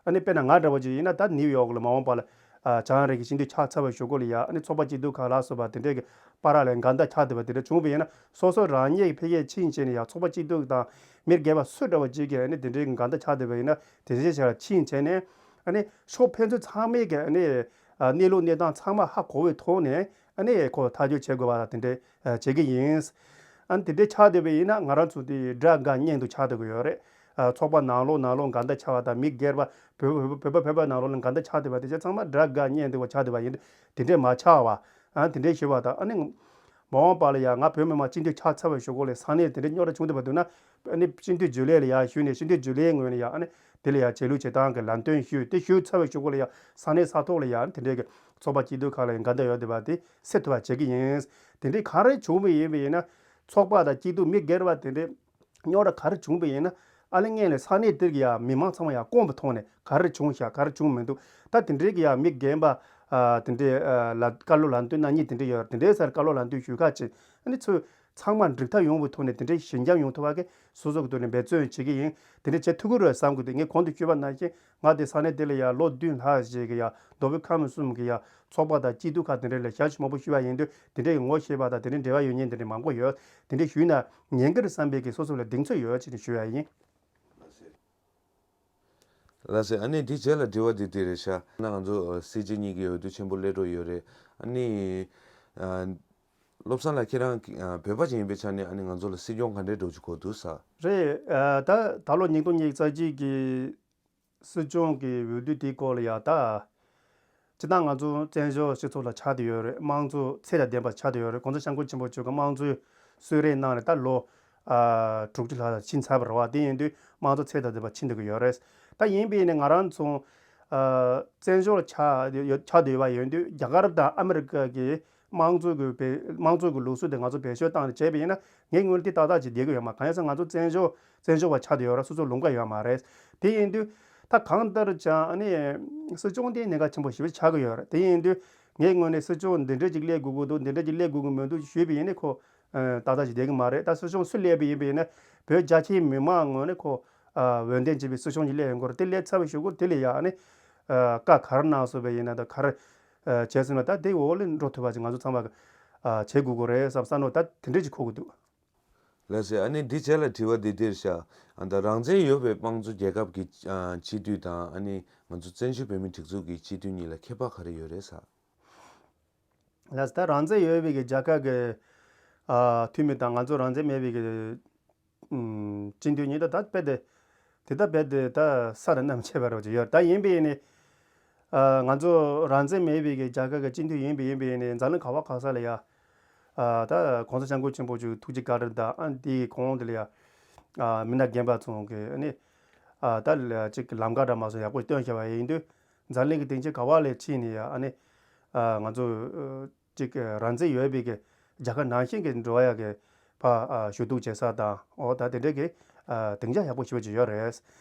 ཨ་ནི་དཔེར་ན་ང་འདྲ་བོ་ཅིག་ཡིན་ན་ད་ནིའུ་ཡོག་ལ་མ་འོངས་པ་ལ། ཨ་བྱང་རིགས་ཀྱི་སྤྱི་འཐུས་ཆགས་ཚར་བའི་གཞུག་གུ་ལ་ཡ་ཨ་ནི་ཚོགས་པ་སྐྱིད་སྡུག་ཁག་ལ་སོགས་པ་དེ་འདྲས་ཀྱི་བར་ལ་འགལ་ཟླ་ཆགས་བསྡད་པ་དེ་འདྲ་བྱུང་བ་ཡིན་ན་སོ་སོ་རང་ཉིད་ཀྱི་འཕེལ་རྒྱས་ཕྱིན་བྱས་ནས་ཡ་ཚོགས་པ་སྐྱིད་སྡུག་དང་མི་སྒེར་པ་སུ་འདྲ་བ་ཅིག་གིས་ཨ་ནི་དེ་འདྲས་ཀྱི་འགལ་ཟླ་ཆགས་བསྡད་པ་ཡིན་ན་དེ་འདྲས་ཆགས་ཕྱིན་བྱས་ནས་ཨ་ནི་ཕྱོགས་ཕན་ཚུན་ཚང་མས་ཀྱི་ཨ་ནི་ཨ་གནས་ལུགས་གནས་སྟངས་ཚང་མ་ཧ་གོ་བའི་ཐོག་ནས་ཨ་ནི་ཁོ་ཐག་གཅོད་བྱེད་དགོས་པ་དང་དེ་འདྲས་བྱེད་ཀྱི་ཡིན། ཨ་ནི་དེ་འདྲས་ཆགས་བསྡད་པ་ཡིན་ན་ང་རང་ཚོ་དེ་དགྲ་དགའ་གཉེན་སྡུག་ཆགས་བསྡད་ཀྱི་ཡོད་རེད། ཨ་ཚོགས་པ་ནང་ལོགས་ནང་ལོགས་འགལ་ཟླ་ཆགས་པ་དང་མི་སྒེར་པ་བོད་བོད་བོད་པ་བོད་པ་ནང་ལོགས་ལ་འགལ་ཟླ་ཆགས་བསྡད་པ་དེ་ཚོ་ཚང་མ་དགྲ་དགའ་གཉེན་སྡུག་པ་ཆགས་བསྡད་པ་ཡིན་དུས་དེ་འདྲས་མ་ཆགས་པ། ཨ་དེ་འདྲས་ཞུས་པ་དང་ཨ་ནི་མ་འོངས་པ་ལ་ཡང་ང་བོད་མི་མང་སྤྱི་འཐུས་ཆགས་ཚར་བའི་གཞུག་གུ་ལ་ས་གནས་དེ་འདྲས་རྙོག་དྲ་བྱུང་བསྡད་པ་འདུག་ན་ཨ་ནི་སྤྱི་འཐུས་རྒྱུན་ལས་ལ་ཡང་ཞུས་ནས་སྤྱི་འཐུས་རྒྱུན་ལས་ངོས་ནས་ཡང་ཨ་ནི་དེ་ལ་ཡང་བྱེད་ལུགས་བྱེད་སྟངས་ཀྱི་ལམ་སྟོན་ཞུས་དེ་ཞུས་ཚར་བའི་གཞུག་གུ་ལ་ཡང་ས་གནས་ས་ཐོག་ལ་ཡང་དེ་འདྲས་ཀྱི་ཚོགས་པ་སྐྱིད་སྡུག་ཁག་ལ་ཡང་འགལ་ཟླ་ཡོད་བསྡད་པ་དེ་སེལ་ཐུབ་པ་བྱེད་ཀྱི་ཡིན། དེ་འདྲས་ག་རེ་བྱུང་བ་ཡིན་པ་ཡིན་ན་ཚོགས་པ་དང་སྐྱིད་སྡུག་མི་སྒེར་པ་དེ་འདྲས། རྙོག་དྲ་ག་རེ་བྱུང་བ་ཡིན་ན་ཨ་ལེ་ངས་ལས་ས་གནས་དེར་གྱི་ཡ་མི་མང་ཚང་མ་ཡ་སྐོང་བའི་ཐོག་ནས་ག་རེ་བྱུང་ཤག་ག་རེ་བྱུང་མི་འདུག་ད་དེ་འདྲའི་གི་ཡ་མི་རྒན་པ་ཨ་དེ་འདྲའི་ཨ་ལ་བཀའ་སློབ་ལམ་སྟོན་གནང་མཁན་དེ་འདྲ་ཡོད་རེད། དེ་འདྲའི་སར་བཀའ་སློབ་ལམ་སྟོན་ཞུ་ཁག་ཅིག་ཨ་ནི་ཚུར་ ཚང་མ་འགྲིག་ཐབས་ཡོང་བའི་ཐོག་ནས་དེ་འདྲའི་ཞི་འཇམ་ཡོང་ཐུབ་པ་གི་སོ་སོ་གི་ཐོག་ནས་འབད་བརྩོན་བྱེད་ཀྱི་ཡིན། དེ་འདྲ་བྱེད་ཐུབ་ཀྱི་རེད་བསམ་གི་འདུག་ངས་གོང་དུ་ཞུས་པ་ནང་བཞིན་ང་དེ་ས་གནས་དེ་ལ་ཡ་ལོ་བདུན་ལྷག་ཞིག་གི་ཡ་མདོ་དབུས་ཁམས་གསུམ་གི་ཡ་ཚོགས་པ་དང་སྐྱིད་སྡུག་ཁག་དེ་འདྲ་ལ་ཞལ་ཆེམས་མང་པོ་ཞུས་པ་ཡིན་དུས་དེ་འདྲའི་ངོ་ཤེས་པ་དང་དེ་འདྲའི་འབྲེལ་བ་ཡོད་མཁན་དེ་འདྲ་མང་པོ་ཡོད། དེ་འདྲ་ཞུས་ན་ཉན་གི་རེད་བསམ་པའི་གི་སོ་སོ་ལ་གདེང་ཚོད་ཡོད་ཅེས་ནས་ཞུ་ཡ་ཡིན། ལགས་སེ། ཨ་ནི་འདི་རྗེས་ལ་དྲི་བ་འདི་འདི་རེད་ཤག་ན་ང་ཚོ་ཨ་སྲིད་སྤྱི་གཉིས་ཀྱི་འོས་བསྡུ་ཆེན་པོ་སླེབས་འགྲོ་ཡོད་རེད། ཨ་ནི་ཨ་བློ་བཟང་ལགས་ཁྱེད་རང་ཨ་བོད་པ་ཅིག་ཡིན་པའི་ཆ་ནས་ཨ་ནི་ང་ཚོ་ལ་སྲིད་སྐྱོང་ག་འདྲའི་འགྲོ་རྒྱུ་གོ་འདུག་ས། རེད། ཨ་ད་ད་ལོ་ཉིས་སྟོང་ཉི་ཤུ་རྩ་གཅིག་གི་སྲིད་སྐྱོང་གི་འོས་བསྡུ་དེའི་སྐོར་ལ་ཡ་ད། སྤྱིར་བཏང་ང་ཚོ་བཙན་བྱོལ་སྤྱི་ཚོགས་ལ་ཆགས་བསྡད་ཡོད་རེད། དམངས་གཙོ་ཚད་དང་ལྡན་པ་ཆགས་བསྡད་ཡོད་རེད། གོང་ས་སྐྱབས་མགོན་ཆེན་པོ་མཆོག་གིས་དམངས་གཙོའི་གསོལ་རས་གནང་ནས་ད་ལོ་ཨ་དྲུག་ཅུ་ལྷག་ཕྱིན་ཚར་བ་རེད་བ། དེ་ཡིན་དུས་དམངས་གཙོ་ཚད་དང་ལྡན་པ་ཕྱིན་བསྡད་ཀྱི་ཡོད་རེད། ད་ཡིན་པས་ནས་ང་རང་ཚོ་ཨ་བཙན་བྱོལ་ལ་ཆགས་ཡོད་ཆགས་བསྡད་ཡོད་པ་ཡིན་དུས་རྒྱ་གར་དང་ཨ་མི་རི་ཀ་གི་དམངས་གཙོ་གི་བེད་དམངས་གཙོ་གི་ལུགས་སྲོལ་དེ་ང་ཚོ་བེད་སྤྱོད་བཏང་ནས་བྱས་པ་ཡིན་ན་ངས་དངོས་གནས་དེ་ཏག་ཏག་ཅིག་བསྡད་ཀྱི་ཡོད་མ་རེད། གང་ཡིན་ཟེར་ང་ཚོ་བཙན་བྱོལ་བཙན་བྱོལ་བ་ཆགས་བསྡད་ཡོད་རེད། སོ་སོ་ལུང་པ་ཡོད་མ་རེད། དེ་ཡིན་དུས་ད་གང་ལྟར་ཀྱང་ཨ་ནི་སྲིད་སྐྱོང་དེ་གནད་འགག་ཆེན་པོ་ཞེ་པོ་ཆགས་ཀྱི་ཡོད་རེད། དེ་ཡིན་དུས་ངའི་ངོས་ནས་སྲིད་སྐྱོང་འདི་འདྲ་ཅིག་སླེབས་དགོས་ཀྱི་འདུག་འདི་འདྲ་ཅིག་སླེབས་དགོས་ཀྱི་མི་འདུག་ཞུས་པ་ཡིན་ན་ཁོ་ཨ་ཏག་ཏག་ཅིག་བསྡད་ཀྱི་མ་རེད། ད་སྲིད་སྐྱོང་སུ་སླེབས་པ་ཡིན་པ་ཡིན་ན་བོད་རྒྱ་ཆེའི་མི་མང་ངོས་ནས་ཁོ་ཨ་འོས་འདེམས་བྱས་པའི་སྲིད་སྐྱོང་ཅིག་སླེབས་ཡོང་གི་རེད། དེ་སླེབས་ཚར་བའི་གཞུག་གུ་དེ་ལ་ཡ་ཨ་ནི་ཨ་བཀའ་ག་རེ་གནང་སོང་བ་ཡིན་ན་ད་ག་རེ་ཨ་བྱས་སོང་ན་ད་དེ་འོག་ལ་འགྲོ་ཐུབ་པ་ཅིག་ང་ཚོ་ཚང་མ་གི་ཨ་བྱེད་དགོས་ཀྱི་རེད་བསམ་བསམ་བློ་ད་དེ་འདྲ་ཅིག་གོ་གི་འདུག་ལགས་སེ། ཨ་ནི་འདི་རྗེས་ལ་དྲི་བ་འདི་འདིར་བཞག་ཨ་ད་རང་བཙན་ཡོད་པའི་དམངས་གཙོ་རྒྱལ་ཁབ་ཀྱི་ཨ་སྤྱི་འཐུས་དང་ཨ་ནི་ང་ཚོ་བཙན་བྱོལ་བོད་མིའི་སྒྲིག་འཛུགས་ཀྱི་སྤྱི་འཐུས་གཉིས་ལ་ཁྱད་པར་ག་རེ་ཡོད་རེད་ཟེར། ལགས་སེ། ད་རང་བཙན་ཡོད་པའི་གི་རྒྱལ་ཁབ་ཀྱི་ཨ་འཐུས་མི་དང་ང་ཚོ་རང་བཙན་མེད་པའི་གི་ཨུམ་སྤྱི་འཐུས་གཉིས་ད་ད་རྦད་དེ་དེ་ད་རྦད་དེ་ད་ས་དང་གནམ་ཁྱད་པར་ཅིག་ཡོད། ད་ཡིན་པས་ནི་ཨ་ང་ཚོ་རང་བཙན་མེད་པའི་གི་རྒྱལ་ཁབ་ཀྱི་སྤྱི་འཐུས་ཡིན་པས་ཡིན་པས་ནི་འཛམ་གླིང་ག་བ་ག་ས་ལ་ཡ་ཨ་ད་གོང་ས་སྐྱབས་མགོན་ཆེན་པོ་མཆོག་ཐུགས་རྗེ་བཀའ་དྲིན་དང་ཨ་འདིའི་གོང་དེ་ལ་ཡ་ཨ་མི་སྣ་རྒན་པ་ཚོ་གི་ཨ་ནི་ཨ་ད་ལ་ཅིག་ལམ་ཁ་འདྲ་མ་སོང་ཡག་པོ་སྟོན་བྱས་པ་ཡིན་དུས་འཛམ་གླིང་གི་སྟེང་ཆ་ག་བ་ལ་ཕྱིན་ནས་ཡ་ཨ་ནི་ཨ་ང་ཚོ་ཅིག་རང་བཙན་ཡོད་པའི་གི་རྒྱལ་ཁབ་ནང་བཞིན་གྱི་འགྲོ་ཡ་གི་ཕ་ཨ་ཞུ་གཏུག་བྱེད་ས་དང་འོ་ད་དེ་འདྲའི་གི་ཨ་སྡིངས་ཆ་ཡག་པོ་ཞེ་པོ་ཅིག་ཡོད་རེད།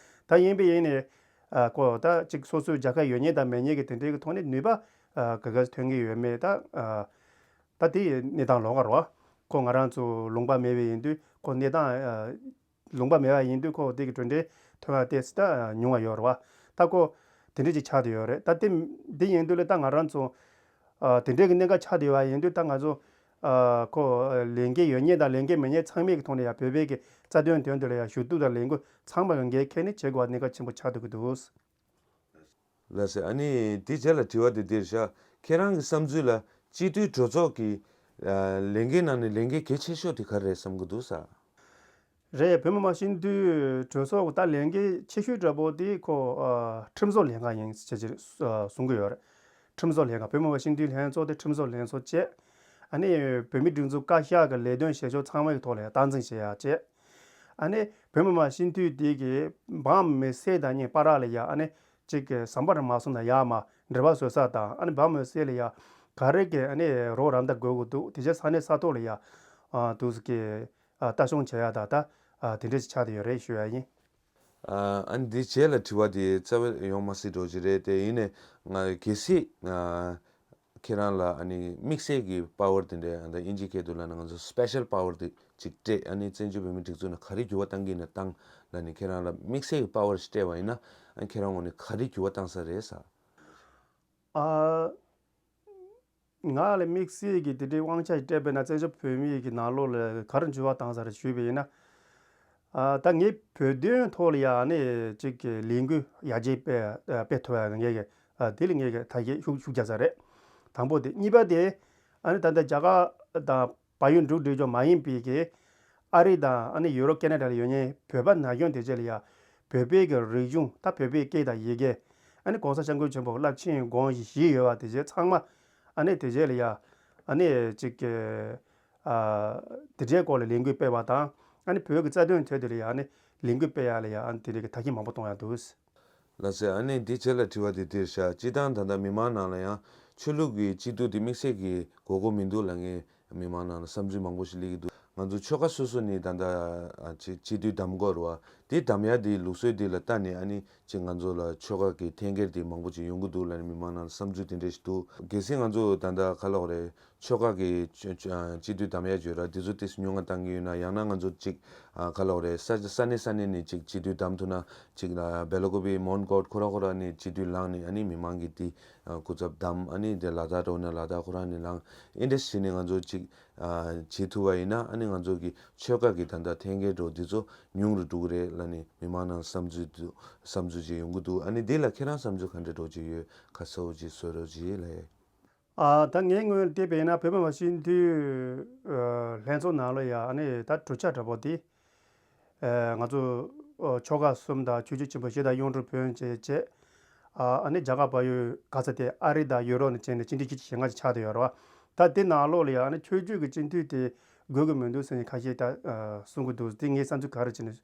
ད་ཡིན་པས་ཡིན་ནས་ཨ་ཁོ་ད་ཅིག་སོ་སོའི་རྒྱལ་ཁབ་ཡོད་མཁན་དང་མེད་མཁན་གྱི་དེ་འདྲའི་གི་ཐོག་ནས་ནུས་པ་ཨ་ག་ག་ཐོན་གྱི་ཡོད་མེད་ད་ཨ་ད་དེ་ཡི་གནས་སྟངས་ལོགས་ཀ་རེད་བ། ཁོ་ང་རང་ཚོ་ལུང་པ་མེད་པས་ཡིན་དུས་ཁོ་གནས་སྟངས་ཨ་ལུང་པ་མེད་པ་ཡིན་དུས་ཁོ་དེ་གི་གྲུབ་འབྲས་ཐོན་པ་ཏོག་ཙམ་ད་ཉུང་བ་ཡོད་རེད་བ། ད་ཁོ་དེ་འདྲ་ཅིག་ཆགས་བསྡད་ཡོད་རེད། ད་དེ་འདི་ཡིན་དུས་ལ་ད་ང་རང་ཚོ་ཨ་དེ་འདྲའི་གི་གནད་འགག་ཆགས་བསྡད་ཡོད་པ་ཡིན་དུས་ད་ང་ཚོ་ཨ་ཁོ་ལས་འགན་ཡོད་མཁན་དང་ལས་འགན་མེད་མཁན་ཚང་མའི་གི་ཐོག་ནས་ཡང་བོད་པའི་གི་རྩ་དོན་དོན་དུ་ལ་ཡང་ཞུ་གཏུག་དང་ལས་འགུལ་ཚང་མ་གི་འགན་འཁྱེར་ནས་བྱེད་དགོས་པ་གནད་འགག་ཆེན་པོ་ཆགས་བསྡད་ཀྱི་འདུག་ལགས་སེ། ཨ་ནི་དེ་རྗེས་ལ་དྲི་བ་དེ་འདིར་བཞག་ཁྱེད་རང་གི་བསམ་ཚུལ་ལ་སྤྱི་འཐུས་གྲོས་ཚོགས་ཀྱི་ཨ་ལས་འགན་ནང་ནས་ལས་འགན་གལ་ཆེ་ཤོས་དེ་ག་རེ་རེད་བསམ་གྱི་འདུག་ས། རེད། བོད་མི་མང་སྤྱི་འཐུས་གྲོས་ཚོགས་ཀྱི་ད་ལས་འགན་ཆེ་ཤོས་འདྲ་པོ་དེ་ཁོ་ཨ་ཁྲིམས་བཟོ་ལྷན་ཁང་ཡིན་ཟེར་ཅིག་ཨ་གསུང་གི་ཡོད་རེད། ཁྲིམས་བཟོ་ལྷན་ཁང་། བོད་མི་མང་སྤྱི་འཐུས་ལྷན་ཚོགས་དེ་ཁྲིམས་བཟོ་ལྷན་ཚོགས་བཅས། ཨ་ནི་བོད་མིའི་སྒྲིག་འཛུགས་བཀའ་ཤག་གི་ལས་དོན་བྱེད་ཕྱོགས་ཚང་མའི་ཐོག་ལ་སྟངས་འཛིན་བྱེད་ཡག་བཅས། ཨ་ནི་བོད་མི་མང་སྤྱི་འཐུས་དེ་གི་འབངས་མི་སེར་དང་གཉིས་བར་ལ་ཡ་ཨ་ནི་གཅིག་གི་ཟམ་པ་རེ་མ་སོང་ན་ཡག་མ་འབྲེལ་བ་བཟོ་ས་དང་ཨ་ནི་འབངས་མི་སེར་ལ་ཡ་ག་རེ་གི་ཨ་ནི་རོགས་རམ་དང་དགོས་ཀྱི་འདུག་དེ་རྗེས་ས་གནས་ས་ཐོག་ལ་ཡ་ཨ་འདུག་སེ་གི་ཨ་ལྟ་སྐྱོང་བྱེད་ཡག་དང་ད་ཨ་དེ་འདྲས་ཆགས་བསྡད་ཡོད་རེད་ཞུ་ཡ་ཡིན། ཨ་ཨ་ནི་འདི་རྗེས་ལ་དྲི་བ་དེ་རྩ་བ་ཡོང་མ་སྲིད་འགྲོ་གི་རེད་དེ། ཡིན་ནའི་ང་གལ་སྲིད་ཨ་ཁྱེད་རང་ལ་ཨ་ནི་དམིགས་བསལ་གྱི་པ་ཝར་དེ་འདྲ་ཨ་ད་དབྱིན་ཇིའི་སྐད་དུ་ལབ་ན་ང་ཚོ་སི་པེ་ཤལ་པ་ཝར་དེ་ཅིག་སྤྲད། ཨ་ནི་བཙན་བྱོལ་བོད་མིའི་སྒྲིག་འཛུགས་ནང་ག་རེ་འགྱུར་བ་གཏང་གི་ཡིན་ན་བཏང་ལབ་ནས་ཁྱེད་རང་ལ་དམིགས་བསལ་གྱི་པ་ཝར་ཞིག་སྤྲད་པ་ཡིན་ན་ཨ་ཁྱེད་རང་ངོས་ནས་ག་རེ་འགྱུར་བ་བཏང་ས་རེད་ས། ཨ། ང་ལ་དམིགས་བསལ་གྱི་དེ་འདྲའི་དབང་ཆ་ཞིག་སྤྲད་པས་ན་བཙན་བྱོལ་བོད་མིའི་གི་ནང་ལོགས་ལ་ག་རེ་འགྱུར་བ་བཏང་ས་རེད་ཞུས་པ་ཡིན་ན། ཨ་ད་ངས་བོད་དོན་ཐོག་ལ་ཡ་ཨ་ནི་གཅིག་གི་ལས་འགུལ་ཡར་རྒྱས་སྤེལ་སྤེལ་ཐུབ་ཡ་ངས་གི་ཨ་དེ་ལ་ངས་གི་ཐབས་ཤེས་ཤུགས་ཤུགས་རྒྱག་ས་རེད། དང་པོ་དེ། གཉིས་པ་དེ་ཨ་ནི་ད་ལྟ་རྒྱ་གར་དང་བལ་ཡུལ་འབྲུག་སྒྲིལ་ལྗོངས་མ་ཡིན་པའི་གི་ཨ་རི་དང་ཨ་ནི་ཡུ་རོབ་ཁེ་ན་ཌ་ལ་ཡོད་མཁན་བོད་པ་ན་གཞོན་དེ་ཚོ་ལ་ཡ་བོད་པའི་གི་རིག་གཞུང་ད་བོད་པའི་སྐད་དང་ཡི་གེ་ཨ་ནི་གོང་ས་སྐྱབས་མགོན་ཆེན་པོ་རླབས་ཆེན་དགོངས་བཞེས་བཞེས་ཡོད་པ་དེ་ཚོ་ཚང་མ་ཨ་ནི་དེ་ཚོ་ལ་ཡ་ཨ་ནི་ཅིག་གི་ཨ་དེ་འདྲའི་སྐོར་ལ་ལས་འགུལ་སྤེལ་བ་དང་ཨ་ནི་བོད་ཀྱི་རྩ་དོན་ཐད་དེ་ལ་ཡ་ཨ་ནི་ལས་འགུལ་སྤེལ་ཡ་ལ་ཡ་ཨ་ནི་དེ་འདྲའི་གི་ཐབས་ཤེས་མང་པོ་གཏོང་ཡ་འདུག་ལགས་སེ། ཨ་ནི་འདི་རྗེས་ལ་དྲི་བ་འདི་འདིར་བཞག་སྤྱིར་བཏང་ད་ལྟ་མི་མང་ནང་ལ་ཡང་ཆོས་ལུགས་ཀྱི་སྤྱི་འཐུས་འདི་དམིགས་བསལ་གྱི་དགོས་མཁོ་མི་འདུག་ལབ་མཁན་མི་མང་ནང་ལ་བསམ་ཚུལ་མང་པོ་ཞིག་སླེབས་ཀྱི་འདུག་ང་ཚོ་ཆོལ་ཁ་སོ་སོ་ནས་ད་ལྟ་ཨ་སྤྱི་སྤྱི་འཐུས་གདམ་དགོས་རེད་བ། དེ་གདམ་ཡ་དེ་ལུགས་སྲོལ་དེ་ལ་ལྟ་ནས་ཨ་ནི་ཅིག་ང་ཚོ་ལ་ཆོལ་ཁ་གི་འཐེན་འཁྱེར་དེ་མང་པོ་ཅིག་ཡོང་གི་འདུག་ལབ་ནས་མི་མང་ནང་བསམ་ཚུལ་དེ་འདྲ་ཞིག་འདུག་གལ་སྲིད་ང་ཚོ་ད་ལྟ་ག་ལབ་དགོས་རེད། ཆོལ་ཁ་གི་སྤྱི་འཐུས་གདམ་ཡ་བརྗོད་ར་དེ་ཚོ་ཏོག་ཙམ་ཉུང་ང་བཏང་གི་ཡོད་ན། ཡང་ན་ང་ཚོ་ཅིག་ག་ལབ་དགོས་རེད། ས་ས་གནས་ས་གནས་ནས་ཅིག་སྤྱི་འཐུས་གདམ་ཐུབ་ན། ཅིག་ལ་སྦེ་ལ་ཀོ་པི་མོན་གྷོ་ཁོ་ར་ཁོ་ར་ནས་སྤྱི་འཐུས་ལངས་ནས་ཨ་ནི་མི་མང་གི་དེ་སྐུ་ཚབ་གདམ། ཨ་ནི་དེ་ལ་དྭགས་འགྲོ་ན་ལ་དྭགས་ཁོ་ར་ནས་ལངས། ཨེ་འདྲ་བྱས་ནས་ང་ཚོ་ཅིག་བྱེད་ཐུབ་པ་ཡིན་ན། ཨ་ནི་ང་ཚོ་གི་ཆོལ་ཁ་གི་ད་ལྟ་འཐེན་འཁྱེར་འགྲོ་འདི་ཚོ་ཉུང་རུ་འགྲོ་གི་རེད་ལབ་ནས་མི་མང་ནང་བསམ་ཚུལ་འདུག་བསམ་ཚུལ་ཅིག་ཡོང་གི་འདུག་ཨ་ནི་འདི་ལ་ཁྱེད་རང་བསམ་ཚུལ་ག་འདྲ་འདྲ་ཅིག་ཡོད། ཁ་གསལ་པོ་ཅིག་བཟོ་རོགས་ཅིག་ལབ་ཡས། ཨ། ད་ངའི་ངོས་ནས་བལྟས་པ་ཡིན་ན་བོད་མི་མང་སྤྱི་འཐུས་ལྷན་ཚོགས་ནང་ལ་ཡ་ཨ་ནི་ད་གྲོས་འཆར་འདྲ་པོ་དེ། ཨ། ང་ཚོ་ཨ་ཆོལ་ཁ་གསུམ་དང་ཆོས་བརྒྱུད་ཆེན་པོ་བཞི་དང་གཡུང་དྲུང་བོན་བཅས་བཅས། ཨ་ཨ་ནི་རྒྱ་གར་བལ་ཡུལ་ག་ས་དེ་ཨ་རི་དང་ཡུ་རོབ་ནས་བྱས་ནས་སྤྱི་འཐུས་བཞི་བཅུ་ཞེ་ལྔ་ཅིག་ཆགས་བསྡད་ཡོད་རེད་བ། ད་དེ་ནང་ལོགས་ལ་ཡང་ཨ་ནི་ཆོས་བརྒྱུད་ཀྱི་སྤྱི་འཐུས་དེ་དགོས་ཀྱི་མི་འདུག་ཟེར་ནས་ཁ་ཤས་ད་ཨ་གསུང་གི་འདུག་དེ་ངའི་བསམ་ཚུལ་ག་རེ་བྱས་ནས་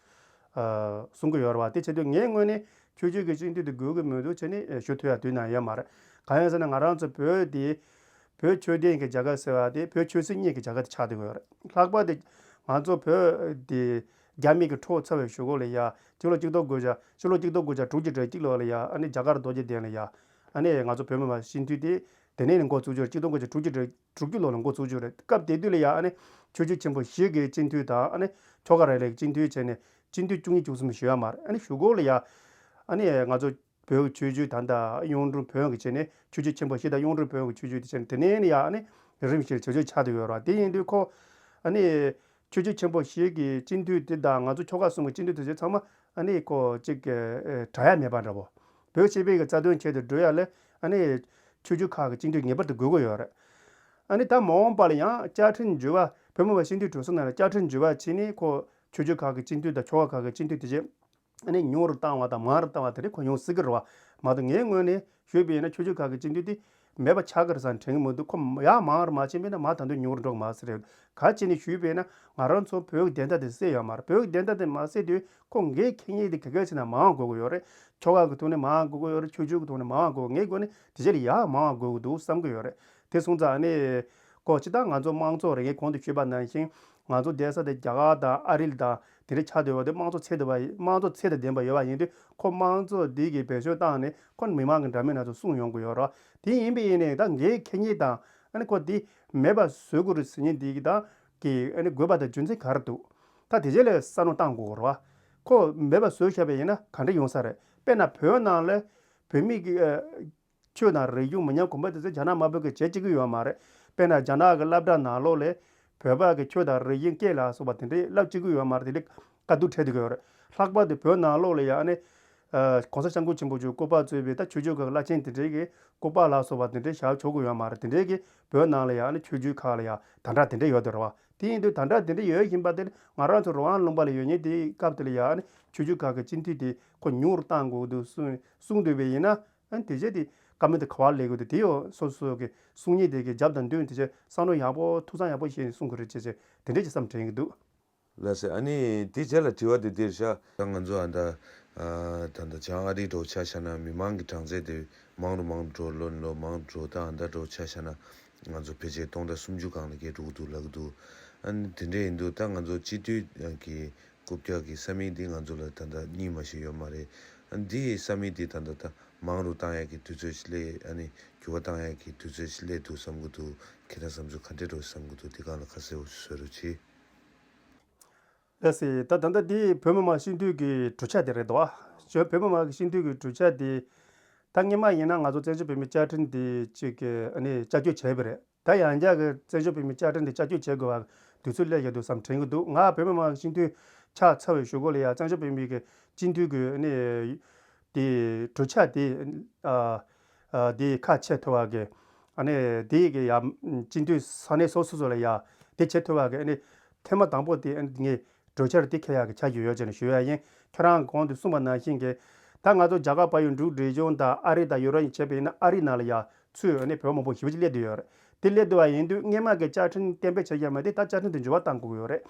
ཨ་གསུང་གི་ཡོད་རེད་བ། དེ་བྱེད་དུས་ངའི་ངོས་ནས་ཆོས་བརྒྱུད་ཀྱི་སྤྱི་འཐུས་དེ་དགོས་ཀྱི་མི་འདུག་བྱས་ནས་ཨ་ཞུ་ཐུབ་ཡ་དུས་ནང་ཡོད་མ་རེད། གང་ཡིན་ཟེར་ན་ང་རང་ཚོ་བོད་དེ་བོད་ཆོས་ལྡན་གྱི་རྒྱལ་ཁབ་ཟེར་བ་དེ་བོད་ཆོས་སྲིད་གཉིས་ཀྱི་རྒྱལ་ཁབ་དེ་ཆགས་བསྡད་ཡོད་རེད། ལྷག་པར་དུ་ང་ཚོ་བོད་དེ་རྒྱ་མི་གི་འཕྲོག་ཚར་བའི་གཞུག་གུ་ལ་ཡ་སྤྱི་ལོ་གཅིག་སྟོང་དགུ་བརྒྱ་སྤྱི་ལོ་གཅིག་སྟོང་དགུ་བརྒྱ་དྲུག་ཅུ་རེ་གཅིག་ལོ་ལ་ཡ་ཨ་ནི་རྒྱ་གར་རྡོ་རྗེ་གདན་ལ་ཡ་ཨ་ནི་ང་ཚོ་བོད་མི་མང་སྤྱི་འཐུས་དེ་དེ་ནས་ནས་འགོ་བཙུགས་ཆོག་གཅིག་སྟོང་དགུ་བརྒྱ་དྲུག་ཅུ་རེ་དྲུག་ཅུ་ལོ་ལ་འགོ་བཙུགས་ཆོག་རེད། སྐབས་དེ་དུས་ལ་ཡ་ཨ་ནི་ཆོས་བརྒྱུད་ཆེན་པོ་བཞི་གི་སྤྱི་འཐུས་དང་ཨ་ནི་ཆོལ་ཁ་རེ་རེ་གི་སྤྱི་འཐུས་བྱས་ནས་སྤྱི་འཐུས་བཅུ་གཉིས་བཅུ་གསུམ་ཞུ་ཡ་མ་རེད། ཨ་ནི་གཞུག་གུ་ལ་ཡ་ཨ་ནི་ང་ཚོ་བོད་ཀྱི་ཆོས་བརྒྱུད་ད་ལྟ་གཡུང་དྲུང་བོན་གྱི་བྱས་ནས་ཆོས་བརྒྱུད་ཆེན་པོ་བཞི་དང་གཡུང་དྲུང་བོན་གྱི་ཆོས་བརྒྱུད་དེ་བྱས་ནས་དེ་ནས་ནི་ཡ་ཨ་ནི་རིམ་བཞིན་ཇེ་ཆེར་ཆགས་བསྡད་ཡོད་རེད། དེ་ཡིན་དུས་ཁོ་ཨ་ནི་ཆོས་བརྒྱུད་ཆེན་པོ་བཞི་གི་སྤྱི་འཐུས་དེ་དང་ང་ཚོ་ཆོལ་ཁ་གསུམ་གྱི་སྤྱི་འཐུས་དེ་ཚོ་ཚང་མ་ཨ་ནི་ཁོ་གཅིག་གི་ཨེ་དྲག་ཡ་མེད་པ་འདྲ་པོ། བོད་སྤྱི་པའི་གི་རྩ་དོན་ཆེད་དུ་བསྒྲུབ་ཡ་ལ་ཨ་ནི་ཆོས་བརྒྱུད་ཁག་གི་སྤྱི་འཐུས་ངེས་པར་དུ་དགོས་ཀྱི་ཡོད་རེད། ཨ་ནི་ད་མ་འོངས་པ་ལ་ཡང་བཅའ་ཁྲིམས་འགྱུར་བ་བོད་མི་མང་སྤྱི་འཐུས་གྲོས་ཚོགས་ནང་ལ་བཅའ་ཁྲིམས་འགྱུར་བ་བྱས་ནས་ཁོ་ཆོས་བརྒྱུད་ཁག་གི་སྤྱི་འཐུས་དང་ཆོལ་ཁ་ཁག་གི་སྤྱི་འཐུས་དེ་བྱས། ཨ་ནི་ཉུང་རུ་བཏང་བ་དང་མང་རུ་བཏང་བ་དེ་འདྲ་ཁོ་ཡོང་སྲིད་ཀྱི་རེད་བ། མ་གཏོགས་ངའི་ངོས་ནས་ཞུས་པ་ཡིན་ན་ཆོས་བརྒྱུད་ཁག་གི་སྤྱི་འཐུས་དེ་མེད་པ་ཆགས་ཀྱི་རེད་བསམ་དྲན་གྱི་མི་འདུག་ཁོ་ཡར་མང་རུ་མ་ཕྱིན་པ་ཡིན་ན་མར་ད་དུང་ཉུང་རུ་འགྲོ་གི་མ་རེད་ཟེར་རེད། ག་ཅི་ནས་ཞུས་པ་ཡིན་ན་ང་རང་ཚོ་བོད་ཀྱི་བདེན་མཐའ་དེ་གསལ་ཡོད་མ་རེད། བོད་ཀྱི་བདེན་མཐའ་དེ་མ་གསལ་དུས་ཁོ་འགན་འཁྱེར་མཁན་དེ་ག་ག་ཅིག་ན་མང་དགོས་ཀྱི་ཡོད་རེད། ཆོལ་ཁ་གི་ཐོག་ནས་མང་དགོས་ཀྱི་ཡོད་རེད། ཆོས་བརྒྱུད་ཀྱི་ཐོག་ནས་མང་དགོས། ངའི་སྒོ་ནས་དེ་ཕྱིར་ཡར་མང་བ་དགོས་ཀྱི་འདུག་བསམ་གྱི་ཡོད་རེད། དེ་སོང་ཙང་ཨ་ནི་ཀོ་ཅི་ད་ང་ཚོ་དམངས་གཙོ་རེད། ངས་གོང་དུ་ཞུས་པ་ནང་བཞིན་ང་ཚོ་བསྡད་ས་དེ་རྒྱ་གར་དང་ཨ་རི་དང་དེ་འདྲ་ཆགས་བསྡད་པ་དེ་དམངས་གཙོ་ཚད་དུ་བ་དམངས་གཙོ་ཚད་དང་ལྡན་པ་ཡོད་པ་ཡིན་དུས་ཁོ་དམངས་གཙོ་འདི་གི་བེད་སྤྱོད་བཏང་ནས་ཁོ་མི་མང་གི་འདྲ་མིན་སྣ་ཚོགས་གསུངས་ཡོང་གི་ཡོད་རེད། དེ་ཡིན་པ་ཡིན་ནའི་ད་འགན་འཁྱེར་མཁན་དང་ཨ་ནི་ཁོ་དེ་མེད་པ་བཟོ་དགོས་རེད་ཟེར་མཁན་འདི་གི་ད་གི་ཨ་ནི་དགོས་པ་དང་རྒྱུ་མཚན་ག་རེ་འདུག་ད་དེ་རྗེས་ལ་བསམ་བློ་བཏང་དགོས་རེད་བ། ཁོ་མེད་པ་བཟོས་བཞག་པ་ཡིན་ན་ག་འདྲ་ཡོང་ས་རེད། དཔེར་ན་བོད་ནང་ལ་བོད་མི་གི་ཨ། ཆོས་དང་རིག་གཞུང་མི་ཉམས་གོང་འཕེལ་དུ་ཚེ་རྒྱ་ནག་དམར་པོ་གིས་བྱེད་བཅུག་གི་ཡོད་མ་རེད། དཔེར་ན་རྒྱ་ནག་གི་སློབ་གྲྭ་ནང་ལོགས་ལ་བོད་པ་གི་ཆོས་དང་རིག་གཞུང་སྐད་ལ་སོགས་པ་དེ་འདྲའི་བསླབ་བཅུག་གི་ཡོད་མ་རེད། དེ་འདྲའི་དཀའ་སྡུག་འཕྲད་བསྡད་ཀྱི་ཡོད་རེད། ལྷག་པར་དུ་བོད་ནང་ལོགས་ལ་ཡང་ཨ་ནི་ཨ་༸གོང་ས་༸སྐྱབས་མགོན་ཆེན་པོ་མཆོག་སྐུ་པར་གཙོས་པའི་ད་ཆོས་བརྒྱུད་ཀྱི་བླ་ཆེན་དེ་འདྲའི་གི་སྐུ་པར་ལ་སོགས་པ་དེ་འདྲའི་བཞག་ཆོག་གི་ཡོད་མ་རེད། དེ་འདྲའི་གི་བོད་ནང་ལ་ཡང་ཨ་ནི་ཆོས་བརྒྱུད་ཁག་ལ་ཡང་དམ་དྲག་དེ་འདྲ་ཡོད་དེ་རེད་བ། དེ་ཡིན་དུས་དམ་དྲག་དེ་འདྲ་ཡོད་བཞིན་པ་དེ་ང་རང་ཚོ་རང་དབང་ལུང་པ་ལ་ཡོད་མཁན་དེའི་སྐབས་དེ་ལ་ཡང་ཨ་ནི་ཆོས་བརྒྱུད་ཁག་གི་སྤྱི་འཐུས་དེ་ཁོ་ཉུང་རུ་བཏང་དགོས་འདུག་གསུངས་གསུངས་འདུག་པ་ཡིན་ན། ཨ་ནི་དེ་རྗེས་དེ་བཀའ་མོལ་དེ་ག་པར་སླེབས་དགོས་འདུག་དེ་ཡང་སོ་སོ་གི་གསུང་ཉན་དེ་གི་རྒྱབ་དང་མདུན་དེ་ཚོ་བསམ་བློ་ཡག་པོ་ཐུགས་བསམ་ཡག་པོ་བཞེས་ནས་གསུང་དགོས་རེད་ཅེས་བྱས་དེ་འདྲས་ཀྱི་བསམ་དྲན་གྱི་འདུག་ལགས་སེ། ཨ་ནི་དེ་རྗེས་ལ་དྲི་བ་དེ་འདིར་བཞག་ད་ང་ཚོ་ཨ་ད་ཨ་ད་ད་བྱང་ཨ་རི་འགྲོ་ཆ་བཞག་ན་མི་མང་གི་གྲངས་ཚད་དེ་མང་རུ་མང་རུ་འགྲོ། ལོ་ནས་ལོ་མང་རུ་འགྲོ། ད་ཨ་ད་འགྲོ་ཆ་བཞག་ན་ང་ཚོ་ཕལ་ཆེར་སྟོང་ཕྲག་སུམ་ཅུ་སྒང་ལ་བརྒལ་འགྲོ་གི་འདུག་ལབ་ཀྱི་འདུག་ཨ་ནི་དེ་འདྲས་ཡིན་དུས་ད་ང་ཚོ་སྤྱི་འཐུས་ཀྱི་རྐུབ་བཀྱག་གི་ས་མིག་འདི་ང་ཚོ་ལ་ད་ལྟ་གཉིས་མ་ཞིག་ཡོད་མ་རེད། ཨ་འདིའི་ས་མིག་འདི་ད་ལྟ་ད་མང་རུ་བཏང་ཡག་གི་དུས་ཚོད་ཅིག་སླེབས། ཨ་ནི་འགྱུར་བ་བཏང་ཡག་གི་དུས་ཚོད་ཅིག་སླེབས་འདུག་བསམ་གྱི་འདུག་ཁྱེད་རང་བསམ་ཚུལ་ག་འདྲས་འདུག་བསམ་གྱི་འདུག་འདི་སྒང་ལ་ཁ་གསལ་པོ་ཞིག་བཟོ་རོགས་གྱིས། ལགས་སེ། ད་ད་ལྟ་འདི་བོད་མི་མང་སྤྱི་འཐུས་ཀྱི་གྲོས་འཆར་དེ་རེད་དོ། བོད་མི་མང་གི་སྤྱི་འཐུས་ཀྱི་གྲོས་འཆར་དེ་ད་སྔོན་མ་ཡིན་ན་ང་ཚོ་བཙན་བྱོལ་བོད་མིའི་བཅའ་ཁྲིམས་དེ་གཅིག་གི་ཨ་ནི་བསྐྱར་བཅོས་བྱས་པ་རེད། ད་ཡང་བསྐྱར་གྱི་བཙན་བྱོལ་བོད་མིའི་བཅའ་ཁྲིམས་དེ་བསྐྱར་བཅོས་བྱེད་དགོས་པ་དུས་ཚོད་སླེབས་ཡོད་འདུག་བསམ་དྲན་གྱི་འདུག་ང་བོད་མི་མང་སྤྱི་འཐུས་ཆགས་ཚར་བའི་གཞུག་གུ་ལ་ཡང་བཙན་བྱོལ་བོད་མིའི་གི་སྤྱི་འཐུས་ཀྱི་ཨ་ནི་དེ་གྲོས་འཆར་དེ་ཨ་ཨ་དེ་ཁ་ཕྱེ་ཐུབ་པ་གི་ཨ་ནི་དེ་གི་ཡང་སྤྱི་འཐུས་ས་གནས་སོ་སོ་སོ་ལ་ཡང་དེ་བྱེད་ཐུབ་པ་གི་ཨ་ནི་ཐེངས་མ་དང་པོ་དེ་ཨ་ནི་ངས་གྲོས་འཆར་དེ་འཁྱེར་ཡག་གི་འཆར་གཞི་ཡོད་ཅེས་ནས་ཞུ་ཡ་ཡིན། ཁྱེད་རང་གོང་དུ་གསུངས་པ་ནང་བཞིན་གྱི་ད་ང་ཚོ་རྒྱ་གར་བལ་ཡུལ་འབྲུག་རི་ལྗོངས་དང་ཨ་རི་དང་ཡུ་རོབ་ཡིན་བྱས་པ་ཡིན་ན་ཨ་རི་ནང་ལ་ཡང་ཚུད་ཨ་ནི་བོད་མང་པོ་ཞེ་པོ་ཅིག་སླེབས་བསྡད་ཡོད་རེད། དེ་སླེབས་བསྡད་པ་ཡིན་དུས་སྔོན་མ་གི་བཅའ་ཁྲིམས་གཏན་འབེབས་བྱས་ཡོད་མ་དེ་ད་བཅའ་ཁྲིམས་དེ་འགྱུར་བ་གཏང་དགོས་ཀྱི་ཡོད་རེད།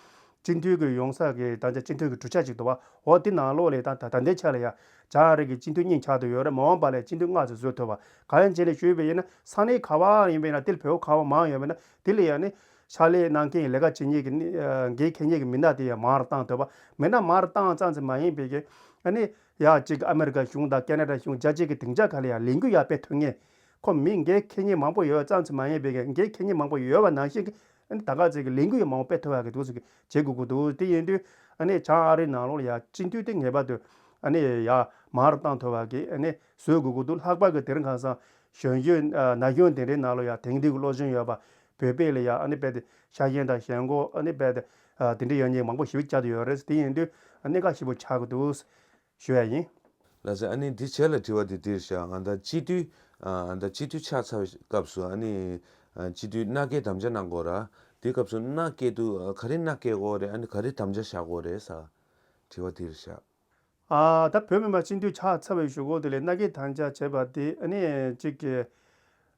སྤྱི་འཐུས་ཀྱི་ཡོང་ས་གི་ད་ཆ་སྤྱི་འཐུས་ཀྱི་གྲོས་འཆར་ཅིག་འདུག་བ། འོ་དེ་ནང་ལོགས་ལ་ད་ད་ད་ལྟའི་ཆ་ལ་ཡ་བྱང་ཨ་རི་གི་སྤྱི་འཐུས་གཉིས་ཆགས་བསྡད་ཡོད་རེད། མ་འོངས་པ་ལ་སྤྱི་འཐུས་ལྔ་ཙམ་བཟོ་ཐུབ་པ། གང་ཡིན་ཅེས་ལ་ཞུས་པ་ཡིན་ན་ས་གནས་ག་བ་ཡིན་པ་ཡིན་ན་དེ་ལ་བོད་པ་ག་བ་མང་ཡོད་པ་ཡིན་ན་དེ་ལ་ཡ་ནི་ ཕྱག་ལས་གནང་མཁན་ལས་ཀ་བྱེད་མཁན་གྱི་ནི་ཨ་འགན་འཁྱེར་མཁན་གྱི་མི་སྣ་དེ་ཡང་མང་རུ་བཏང་ཐུབ་པ། མི་སྣ་མང་རུ་བཏང་ཙམ་ཙམ་མ་ཡིན་པའི་གི་ཨ་ནི་ཡ་གཅིག་ཨ་མི་རི་ཀ་གཞུང་དང་ཁེ་ན་ཌ་གཞུང་རྒྱལ་སྤྱི་གི་སྡིངས་ཆ་ཁག་ལ་ཡང་ལས་འགུལ་ཡང་སྤེལ་ཐུབ་མཁན། ཁོ་མི་འགན་འཁྱེར་མཁན་མང་པོ་ཡོད་ཙམ་ཙམ་མ་ཡིན་པའི་གི་འགན་འཁྱེར་མཁན་མང་པོ་ཡོད་པ་ནང་བཞིན་གི་ཨ་ནི་ད་ག་ཚོད་ཀྱི་ལས་འགུལ་ཡང་མང་པོ་སྤེལ་ཐུབ་ཡག་གི་འདུག་ཟེར་གི་བྱེད་དགོས་ཀྱི་འདུག་དེ་ཡིན་དུས་ཨ་ནི་བྱང་ཨ་རིའི་ནང་ལོགས་ལ་ཡང་སྤྱི་འཐུས་དེ་ངེས་པར་དུ་ཨ་ནི་ཡ་མང་རུ་བཏང་ཐུབ་པ་གི་ཨ་ནི་བཟོ་དགོས་ཀྱི་འདུག་ལྷག་པར་གི་དེ་རིང་ཁ་སང་གཞོན་གཞོན་ན་གཞོན་དེ་འདྲའི་ནང་ལོགས་ཡང་དེང་དུས་ཀྱི་སློབ་སྦྱོང་ཡོད་པ་བོད་པས་ལ་ཡང་ཨ་ནི་རྦད་དེ་ཤ་ཞེན་དང་ཞེན་ཁོག་ཨ་ནི་རྦད་དེ་དེ་འདྲའི་ཡོད་མཁན་མང་པོ་ཞེ་པོ་བཅར་དུ་ཡོད་རེད། དེ་ཡིན་དུས་ཨ་ནི་གནད་འགག་ཞེ་པོ་ཆགས་ཀྱི་འདུག་ཞུ་ཡ་ཡིན། ལགས་སེ། ཨ་ནི་འདི་བྱས་ལ་དྲི་བ་འདི་འདིར་བཞག་ང་ད་སྤྱི་འཐུས་ཨ་ད་སྤྱི་འཐུས་ཆགས་ཚར་བའི་སྐབས་སུ་ཨ་ནི་ཨ་སྤྱི་འཐུས་མནའ་སྐྱེལ་དམ་བཅའ་གནང་དགོས་ར། དེའི་སྐབས་སུ་མནའ་སྐྱེལ་དུས་ཨ་ག་རེ་མནའ་སྐྱེལ་དགོས་རེད། ཨ་ནི་ག་རེ་དམ་བཅའ་བཞག་དགོས་རེད་ཟེར་དྲི་བ་འདིར་བཞག་ཨ་ད་བོད་མི་མང་སྤྱི་འཐུས་ཆགས་ཚར་བའི་གཞུག་གུ་དེ་ལས་མནའ་སྐྱེལ་དམ་བཅའ་བྱས་པ་དེ་ཨ་ནི་གཅིག་གི་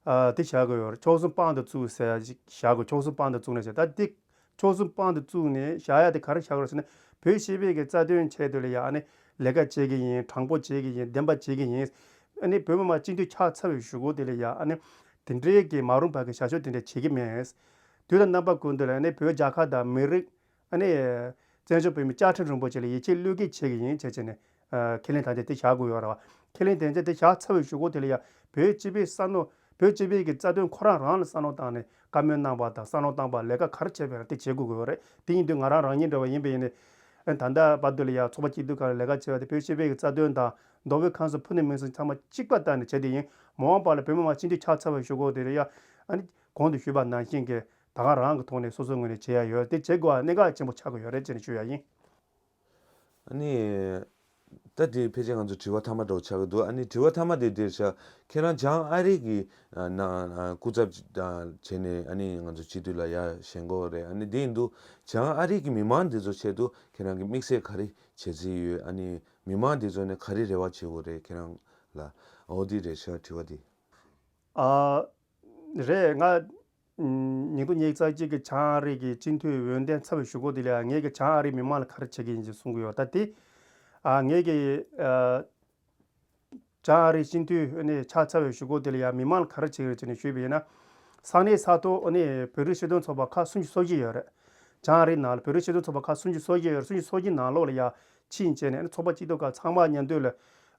ཨ་དེ་བཞག་དགོས་ཡོད་རེད། ཆོལ་གསུམ་དཔང་དུ་བཙུགས་ཟེར་ཡ་ཅིག་བཞག་དགོས། ཆོལ་གསུམ་དཔང་དུ་བཙུགས་ནས་བྱས། ད་དེ་ཆོལ་གསུམ་དཔང་དུ་བཙུགས་ནས་བཞག་ཡ་དེ་ག་རེ་བཞག་དགོས་རེད་ཟེར་ན། བོད་སྤྱི་པའི་གི་རྩ་དོན་ཆེད་དུ་ལ་ཡ་ཨ་ནི་ལས་ཀ་བྱེད་ཀྱི་ཡིན། དྲང་པོ་བྱེད་ཀྱི་ཡིན། བདེན་པ་བྱེད་ཀྱི་ཡིན། ཨ་ནི་བོད་མི་མང་སྤྱི་འཐུས་ཆགས་ཚར་བའི་གཞུག་གུ་དེ་ལ་ཡ་ཨ་ནི་དེ་འདྲའི་གི་མ་རུངས་པ་གི་བྱ་སྤྱོད་དེ་འདྲ་བྱེད་ཀྱི་མེད། དུས་དང་རྣམ་པ་ཀུན་ཏུ་ལ་ཨ་ནི་བོད་རྒྱལ་ཁབ་དང་མི་རིགས། ཨ་ནི། བཙན་བྱོལ་བོད་མི་བཅའ་ཁྲིམས་རིན་པོ་ཆེ་ལ་ཡིད་ཆེས་བློས་འགེལ་བྱེད་ཀྱི་ཡིན་བྱས་བྱས་ནས། ཨ་ཁས་ལེན་དམ་བཅའ་དེ་བཞག་དགོས་ཡོད་རེད་བ། ཁས་ལེན་དམ་བཅའ་དེ་བཞག་ཚར་བའི་གཞུག་གུ་དེ་ལ་ཡ་བོད་སྤྱི་པའི་བསམ་བློ། བོད་སྤྱི་པའི་གི་རྩ་དོན་ཁོ་རང་རང་ལ་བསམ་བློ་བཏང་ནས་བཀའ་མོལ་གནང་པ་དང་བསམ་བློ་བཏང་པ་ལས་ཀ་ག་རེ་བྱས་པ་ཡང་དེ་བྱེད་དགོས་ཀྱི་ཡོད་རེད། དེ་ཡིན་དུས་ང་རང་རང་ཉིད་འདྲ་བ་ཡིན་པ་ཡིན་ནའི། ཨ་ད་ལྟ་བར་དུ་ལ་ཡ་ཚོགས་པ་སྐྱིད་སྡུག་ཁང་ལ་ལས་ཀ་བྱས་པ་དེ་བོད་སྤྱི་པའི་གི་རྩ་དོན་དང་མདོ་དབུས་ཁམས་གསུམ་ཕུ་ནུ་མིང་གསུམ་ཚང་མ་གཅིག་པ་ལྟ་ནས་བྱས་དེ་ཡིན། མ་འོངས་པ་ལ་བོད་མི་མང་སྤྱི་འཐུས་ཆགས་ཚར་བའི་གཞུག་གུ་དེ་ལ་ཡ་ཨ་ནི་གོང་དུ་ཞུས་པ་ནང་བཞིན་གི་ད་ག་རང་གི་ཐོག་ནས་སོ་སོའི་ངོས་ནས་བྱེད་ཡ་ཡོད། དེ་བྱེད་དགོས་པ་གནད་འགག་ཆེན་པོ་ཆགས་ཀྱི་ཡོད་རེད་ཅེས་ནས་ཞུ་ཡ་ཡིན། ཨ་ནི། ད་དེ་ཕལ་ཆེར་ང་ཚོ་དྲི་བ་མཐའ་མ་འདྲ་བོ་ཆགས་ཀྱི་འདུག་ཨ་ནི་དྲི་བ་མཐའ་མ་དེ་འདིར་བཞག་ཁྱེད་རང་བྱང་ཨ་རི་གི་ཨ་ནང་ཨ་སྐུ་ཚབ་ཅིག་ཨ་བྱས་ནས་ཨ་ནི་ང་ཚོ་སྤྱི་འཐུས་ལ་ཡར་བཞེངས་གི་ཡོད་རེད། ཨ་ནི་དེ་ཡིན་དུས་བྱང་ཨ་རི་གི་མི་མང་འདི་ཚོ་ཆེད་དུ་ཁྱེད་རང་གི་དམིགས་བསལ་ག་རེ་བྱེད་རྩིས་ཡོད། ཨ་ནི་མི་མང་འདི་ཚོ་ནས་ག་རེ་རེ་བ་བྱེད་དགོས་རེད་ཁྱེད་རང་ལ། འོ་དེ་རེད་བཞག་དྲི་བ་དེ། ཨ། རེད། ང་ཉིས་སྟོང་ཉི་ཤུ་རྩ་གཅིག་གི་བྱང་ཨ་རི་གི་སྤྱི་འཐུས་འོས་འདེམས་ཚར་བའི་གཞུག་གུ་དེ་ལ་ཡང་ངས་ཀྱི་བྱང་ཨ་རིའི་མི་མང་ལ་ག་རེ་བྱེད་ཀྱི་ཡིན་ཅེས་གསུང་གི་ཡོད། ད་དེ་ཨ་ངས་ཀྱི་ཨ་བྱང་ཨ་རིའི་སྤྱི་འཐུས་ནས་ཆགས་ཚར་བའི་གཞུག་གུ་དེ་ལ་ཡང་མི་མང་ལ་ག་རེ་བྱེད་ཀྱི་རེད་ཅེས་ནས་ཞུས་པ་ཡིན་ན། ས་གནས་ས་ཐོག་ནས་བོད་རིགས་སྤྱི་མཐུན་ཚོགས་པ་ཁག་སུམ་ཅུ་སོ་བཞི་ཡོད་རེད། བྱང་ཨ་རིའི་ནང་ལ་བོད་རིགས་སྤྱི་མཐུན་ཚོགས་པ་ཁག་སུམ་ཅུ་སོ་བཞི་ཡོད་རེད། སུམ་ཅུ་སོ་བཞི་ནང་ལོགས་ལ་ཡང་ཕྱིན་བྱས་ནས་ཚོགས་པ་སྐྱིད་སྡུག་ཁག་ཚང་མ་མཉམ་འདུས་ལ་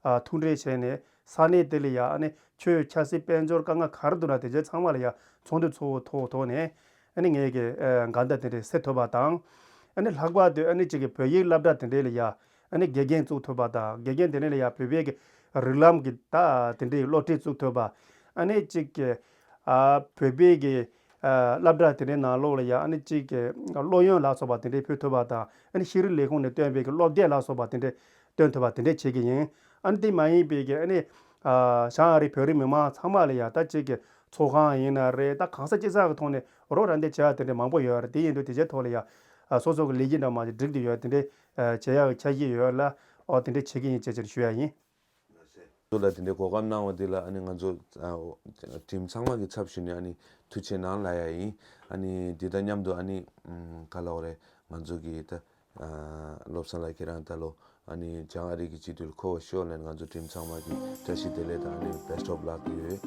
ཨ་ཐུག་འཕྲད་བྱས་ནས་ས་གནས་དེ་ལ་ཡང་ཨ་ནི་ཆོས་ཆབ་སྲིད་དཔལ་འབྱོར་དཀའ་ངལ་ག་རེ་འདུག་ན་དེ་ཚོ་ཚང་མ་ལ་ཡང་ཚོགས་འདུ་ཚོགས་ཐོག་ཐོག་ནས་ཨ་ནི་ངས་ཀྱི་འགལ་ཟླ་དེ་འདྲ་སེལ་ཐུབ་པ་དང་། ཨ་ནི་ལྷག་པར་དུ་ཨ་ནི་གཅིག་གི་བོད་ཡིག་སློབ་གྲྭ་དེ་འདྲའི་ལ་ཡང་ཨ་ནི་དགེ་རྒན་བཙུགས་ཐུབ་པ་དང་དགེ་རྒན་དེ་འདྲའི་ལ་ཡང་བོད་པའི་གི་རིགས་ལམ་གྱི་ད་དེ་འདྲའི་སློབ་ཁྲིད་བཙུགས་ཐུབ་པ། ཨ་ནི་གཅིག་གི་ཨ་བོད་པའི་གི་ཨ་སློབ་གྲྭ་དེ་འདྲའི་ནང་ལོགས་ལ་ཡང་ཨ་ནི་གཅིག་གི་སློབ་ཡོན་ལ་སོགས་པ་དེ་འདྲའི་ཕུལ་ཐུབ་པ་དང་ཨ་ནི་ཤེས་རིག་ལས་ཁུངས་ནས་བཏོན་པའི་གི་སློབ་དེབ་ལ་སོགས་པ་དེ་འདྲའི་བཏོན་ཐུབ་པ་དེ་འདྲའི་བྱེད་ཀྱི་ཡིན། ཨ་ནི་དེ་མ་ཡིན་པའི་གི་ཨ་ནི་ཨ་བྱང་ཨ་རི་བོད་རིགས་མི་མང་ཚང་མ་ལ་ཡང་ད་གཅིག་གི་ཚོགས་ཁང་ཡིན་ན་རེད། ད་གང་ས་ཅི་ས་གི་ཐོག་ནས་རོགས་རམ་འདེགས་བྱེད་ཡ་དེ་འདྲ་མང་པོ་ཡོད་རེད། དེ་ཡིན་དུས་དེ་ཚོའི་ཐོག་ལ་ཡང་ཨ་སོ་སོ་གི་ལས་གཞི་འདྲ་མ་ཞིག་སྒྲིག་བསྡད་ཡོད། དེ་འདྲའི་ཨ་བྱེད་ཡག་གི་འཆར་གཞི་ཡོད་ལ། ཨོ་དེ་འདྲ་བྱེད་ཀྱི་ཡིན་ཅེས་ཅེས་ཞུ་ཡ་ཡིན། ཚོ་ལ་དེ་འདྲའི་གོ་སྐབས་གནང་བ་འདི་ལ་ཨ་ནི་ང་ཚོ་ཨ་ཊིམ་ཚང་མ་གི་ཚབ་ཞུས་ནས་ཨ་ནི་ཐུགས་རྗེ་གནང་ལབ་ཡ་ཡིན། ཨ་ནི་འདི་དང་མཉམ་དུ་ཨ་ནི་ཨམ་ག་ལབ་དགོས་རེད། ང་ཚོ་གི་ད་ཨ་བློ་བཟང་ལགས་ཁྱེད་རང་ད་ལོ་ཨ་ནི་བྱང་ཨ་རི་གི་སྤྱི་འཐུས་ལ་འཁོད་པ་ཤོག་ལབ་ནས་ང་ཚོ་ཊིམ་ཚང་མ་གི་བཀྲ་ཤིས་བདེ་ལེགས་དང་ཨ་ནི་best of luck་ཡོད།